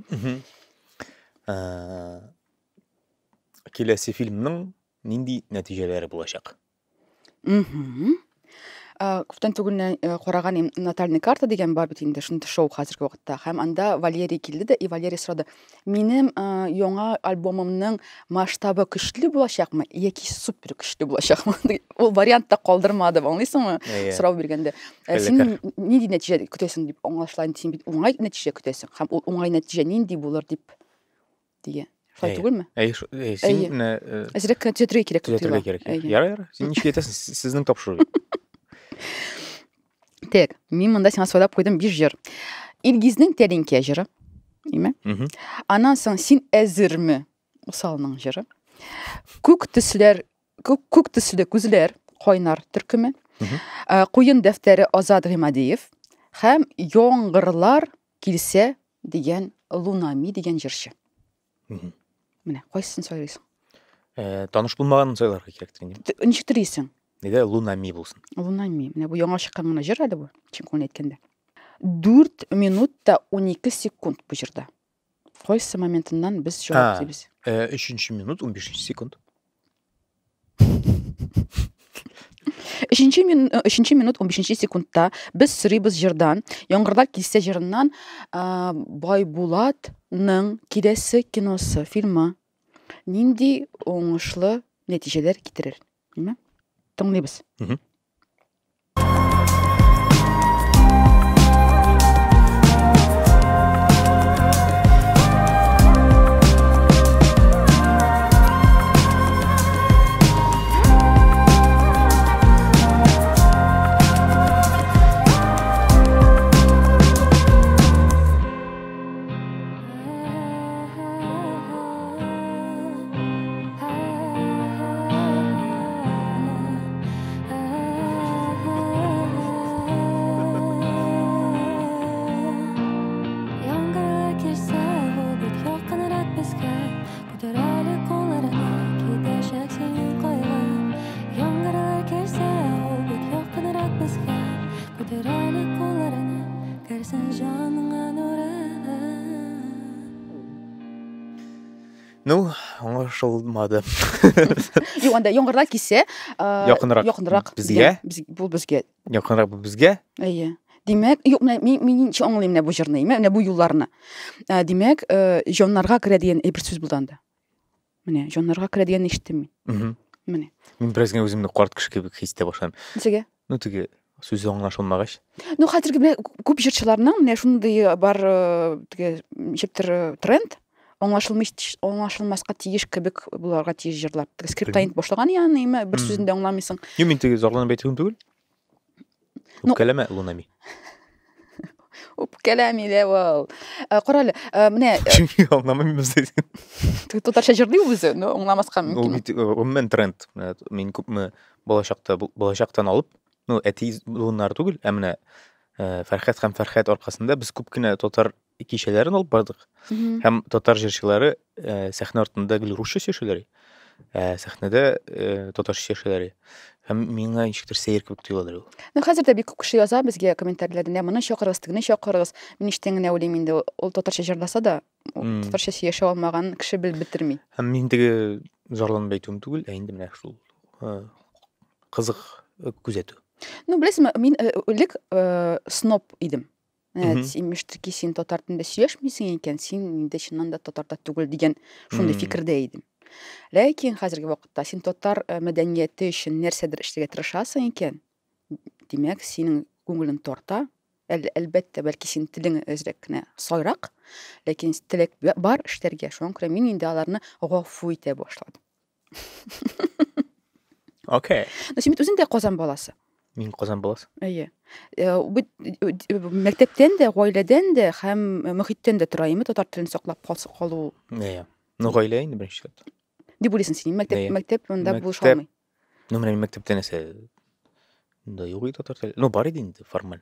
Speaker 2: Киләсе фильмның нинди нәтиҗәләре булачак?
Speaker 1: Күптән түгел караган идем, Натальная карта дигән бар бит инде, шундый шоу хәзерге вакытта. Һәм анда Валерий килде дә, и Валерий сорады, минем яңа альбомымның масштабы көчле булачакмы яки супер көчле булачакмы? Ул вариант та калдырмады, аңлыйсыңмы? Сорау биргәндә. Син нинди нәтиҗә көтәсең дип аңлашыла инде, син бит уңай нәтиҗә көтәсең. Һәм ул уңай нәтиҗә нинди булыр дип дигән. Шулай түгелме?
Speaker 2: Әйе, син менә
Speaker 1: әзрәк кенә төзәтергә кирәк.
Speaker 2: Төзәтергә кирәк. Ярар, ярар. Син ничек әйтәсең, сезнең тапшыру бит.
Speaker 1: Так, мин монда сиңа сайлап куйдым 5 җыр. Илгизнең Тәлинкә җыры. Име? Аннан соң Син әзерме? Усалның җыры. Күк төсләр, күк, күк төсле күзләр, Кайнар төркеме. Куен дәфтәре Азат Гыймадиев һәм Яңгырлар килсә дигән Лунами дигән җырчы. Менә кайсысын сайлыйсың?
Speaker 2: Таныш булмаганын сайларга кирәк дигән.
Speaker 1: Ничек телисең?
Speaker 2: Нидә Лунами булсын.
Speaker 1: Лунами. Менә бу яңа чыккан гына җыр әле бу, чын күңелдән әйткәндә. 4 минут та 12 секунд бу җырда. Кайсы моментыннан без җавап эзлибез?
Speaker 2: 3 минут 15 секунд.
Speaker 1: Өченче мин, өченче минут 15 секундта без сорыйбыз җырдан, Яңгырлар килсә җырыннан Байбулатның киләсе киносы, фильмы нинди уңышлы нәтиҗәләр китерер? Ниме? Тыңлыйбыз.
Speaker 2: Ну, аңлашылмады.
Speaker 1: Юк, анда яңгырлар килсә,
Speaker 2: якынрак,
Speaker 1: якынрак
Speaker 2: безгә.
Speaker 1: Бу безгә.
Speaker 2: Якынрак бу безгә.
Speaker 1: Әйе. Димәк, юк, менә мин мин ничек аңлыйм менә бу җырны, менә бу юлларны. Димәк, җаннарга керә дигән әйбер сүз булды анда. Менә җаннарга керә дигәнне ишеттем мин. Менә.
Speaker 2: Мин бераз генә үземне карт кеше кебек хис итә башладым.
Speaker 1: Ничегә?
Speaker 2: Ну, теге сүзе аңлашылмагач.
Speaker 1: Ну, хәзерге менә күп җырчыларның менә шундый бар теге ничектер тренд, аңлашылмый аңлашылмаска тиеш кебек буларга тиеш җырлар. Теге скриптонит башлаган ягъни, бер сүзен дә аңламыйсың.
Speaker 2: Юк, мин теге зарланып әйтүем түгел. Үпкәләмә, Лунами.
Speaker 1: Үпкәләми дә ул. Кара әле, менә
Speaker 2: Чөнки аңламыйм без.
Speaker 1: Татарча җырлый ул үзе, но аңламаска мөмкин.
Speaker 2: Ул бит гомумән тренд. Мин күпме балачакта балачактан алып, ну, әти буыннары түгел, ә менә Фәрхәт һәм Фәрхәт аркасында без күп кенә татар кичәләрен алып бардык. Һәм татар җырчылары сәхнә артында гел русча сөйләшәләр. Ә сәхнәдә татарча сөйләшәләр. Һәм миңа ничектер сәер кебек тоеладыр ул.
Speaker 1: Ну, хәзер дә бик күп кеше яза безгә комментарийләрдә, менә моны чакырыгыз, тегене чакырыгыз. Мин эчтән генә уйлыйм инде, ул татарча җырласа да, татарча сөйләшә алмаган кеше белеп бетерми.
Speaker 2: Һәм мин теге зарланып әйтүем түгел, ә инде менә шул кызык күзәтү.
Speaker 1: Ну, беләсезме, мин элек сноб идем. Имештер ки, син татар телендә сөйләшмисең икән, син инде чыннан да татарда түгел дигән шундый фикердә идем. Ләкин хәзерге вакытта син татар мәдәнияте өчен нәрсәдер эшләргә тырышасың икән, димәк, синең күңелең тарта. Әлбәттә, бәлки син телең әзрәк кенә сайрак, ләкин теләк бар эшләргә. Шуңа күрә мин инде аларны гафу итә башладым.
Speaker 2: Окей.
Speaker 1: Но син бит үзең дә Казан баласы.
Speaker 2: Мин Казан баласы.
Speaker 1: Әйе. Бит мәктәптән дә, гаиләдән дә һәм мөхиттән дә тора име татар телен саклап калу.
Speaker 2: Әйе. Ну, гаилә инде беренче чиратта.
Speaker 1: Дип уйлыйсың син, мәктәп, мәктәп монда булыша алмый.
Speaker 2: Ну, менә мин мәктәптә нәрсә да юк иде татар теле. Ну, бар иде инде формаль.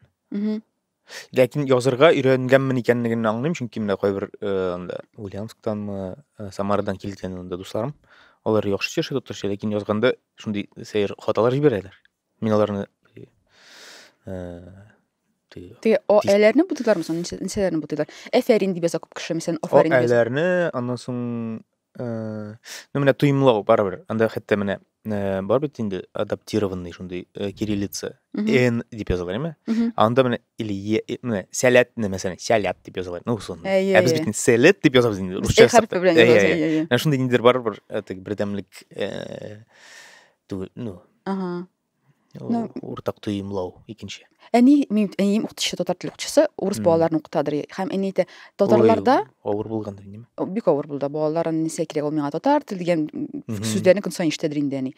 Speaker 2: Ләкин язырга өйрәнгәнмен икәнлеген аңлыйм, чөнки менә кайбер анда Ульяновсктанмы, Самарадан килгән анда дусларым, алар яхшы сөйләшә татарча, ләкин язганда шундый сәер хаталар җибәрәләр. Мин аларны
Speaker 1: теге о әләрне бутыйлармы соң? Нәрсәләрне бутыйлар? Әфәрин дип яза күп кеше, мәсәлән, афәрин
Speaker 2: дип. О әләрне, аннан соң ну менә тоемлау барыбер. Анда хәтта менә бар бит инде адаптированный шундый кириллица. Н дип языла, әйме? Анда менә или е, менә сәләтне мәсәлән, сәләт дип языла. Ну, сон. Ә без бит сәләт дип язабыз инде.
Speaker 1: Русча. Хәрефе белән
Speaker 2: язабыз. Менә шундый ниндидер барыбер теге бердәмлек түгел, ну.
Speaker 1: Ага.
Speaker 2: Ну, уртак тоемлау икенче.
Speaker 1: Әни, мин әнием укытучы, татар теле укытучысы, урыс балаларын укытадыр. Һәм әни әйтә, татарларда
Speaker 2: авыр булгандыр инде.
Speaker 1: Бик авыр булды. Балалар нәрсә кирәк ул миңа татар теле дигән сүзләрне көн саен ишетәдер инде әни.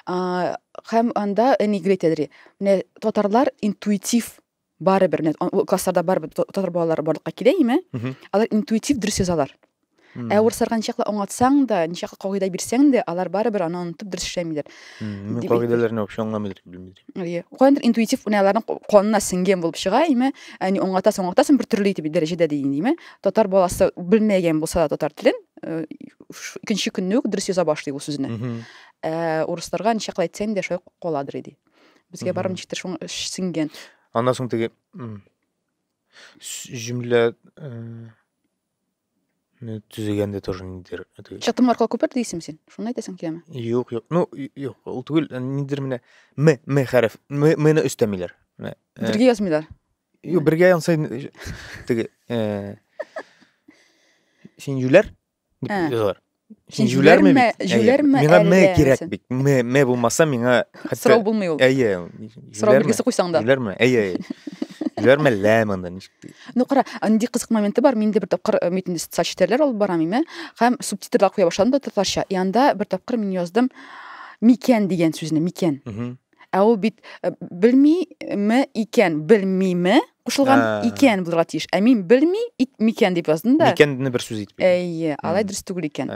Speaker 1: Һәм анда әни гел әйтәдер, менә татарлар интуитив барыбер, менә классларда барыбер татар балалары барлыкка килә име? Алар интуитив дөрес язалар. Ә урысларга ничаклы аңлатсаң да, ничаклы кагыйдә бирсәң дә, алар барыбер аны онытып дөрес эшләмиләр.
Speaker 2: Мин кагыйдәләрне вообще аңламыйдыр, белмидер.
Speaker 1: Әйе. Каяндыр интуитив менә аларның канына сеңгән булып чыга, име? Әни аңлатасың, аңлатасың бер төрле итеп дәрәҗәдә дигән, име? Татар баласы белмәгән булса да татар телен, икенче көнне үк дөрес яза башлый ул сүзне. Ә урысларга ничаклы әйтсәң дә шулай каладыр иде. Безгә барыбер ничектер шуңа сеңгән.
Speaker 2: Аннан соң теге җөмлә төзегәндә тоже ниндидер
Speaker 1: Чатым аркылы күпер дисең син? Шуны әйтәсең киләме?
Speaker 2: Юк, юк. Ну, юк, ул түгел. Ниндидер менә м, м хәреф, м, м-ны өстәмиләр.
Speaker 1: Менә бергә язмыйлар.
Speaker 2: Юк, бергә янса теге син юләр дип язалар.
Speaker 1: Син җүләрме бит?
Speaker 2: Җүләрме? Миңа м кирәк бит. М, м булмаса миңа
Speaker 1: хәтта сорау булмый ул.
Speaker 2: Әйе.
Speaker 1: Сорау билгесе куйсаң да.
Speaker 2: Җүләрме? Әйе. Җүләрме ләм анда ничек?
Speaker 1: Ну кара, нинди кызык моменты бар. Мин дә бер тапкыр мин инде социаль челтәрләр алып барам име, һәм субтитрлар куя башладым да татарча. И анда бер тапкыр мин яздым микән дигән сүзне, микән. Ә ул бит белмиме икән, белмиме кушылган икән булырга тиеш. Ә мин белми микән дип яздым да.
Speaker 2: Микәнне бер сүз итеп.
Speaker 1: Әйе, алай дөрес түгел икән.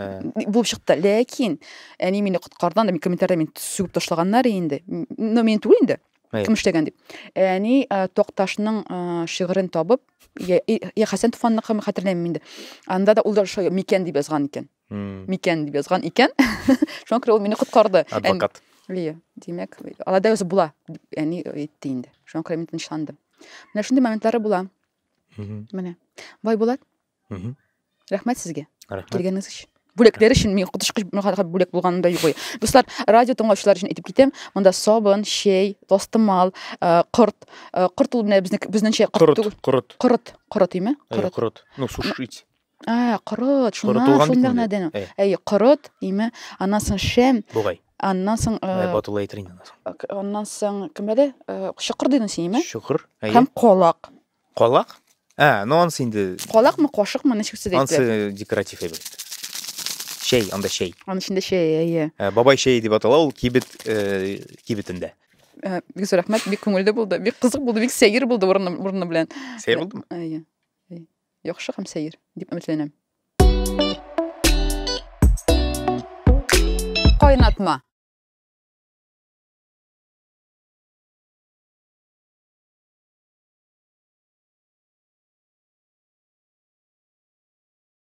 Speaker 1: Булып чыкты. Ләкин әни мине коткарды, анда мин комментарийда мин сүгеп ташлаганнар инде. Но мин түгел инде. Кем эшләгән дип. Әни Токташның шигырен табып, я Хәсән Туфанныкымы хәтерләмим инде. Анда да ул да шулай микән дип язган икән. Микән дип язган икән. Шуңа күрә ул мине коткарды.
Speaker 2: Адвокат.
Speaker 1: Әйе, димәк, алай да язып була, дип әни әйтте инде. Шуңа күрә мин тынычландым. Менә шундый моментлары була. Менә. Байбулат. Рәхмәт сезгә.
Speaker 2: Рәхмәт.
Speaker 1: Килгәнегез өчен. Бүләкләр өчен мин коточкыч бүләк булганын да юк. Дуслар, радио тыңлаучылар өчен әйтеп китәм, монда сабын, чәй, тастымал, корт. Корт ул менә безнеңчә
Speaker 2: корт түгел. Корот.
Speaker 1: Корот, корот име?
Speaker 2: Корот. Корот. Ну, сушить.
Speaker 1: А, корот, шуннан шул мәгънәдән. Әйе, корот, име? Аннан соң шәм.
Speaker 2: Бугай.
Speaker 1: Аннан соң
Speaker 2: Батулла әйтер инде аннан
Speaker 1: соң. Аннан соң кем әле? Чокыр дидең син, име?
Speaker 2: Чокыр.
Speaker 1: Әйе. Һәм колак.
Speaker 2: Колак? Ә, ну анысы инде.
Speaker 1: Колакмы, кашыкмы, ничек сүз
Speaker 2: әйтте? Анысы декоратив әйбер. Чәй, анда чәй.
Speaker 1: Аның эчендә чәй, әйе.
Speaker 2: Бабай чәе дип атала ул кибет кибетендә.
Speaker 1: Бик зур рәхмәт, бик күңелле булды, бик кызык булды, бик сәер булды урыны, урыны белән.
Speaker 2: Сәер булдымы?
Speaker 1: Әйе. Яхшы һәм сәер дип өметләнәм. Кайнатма.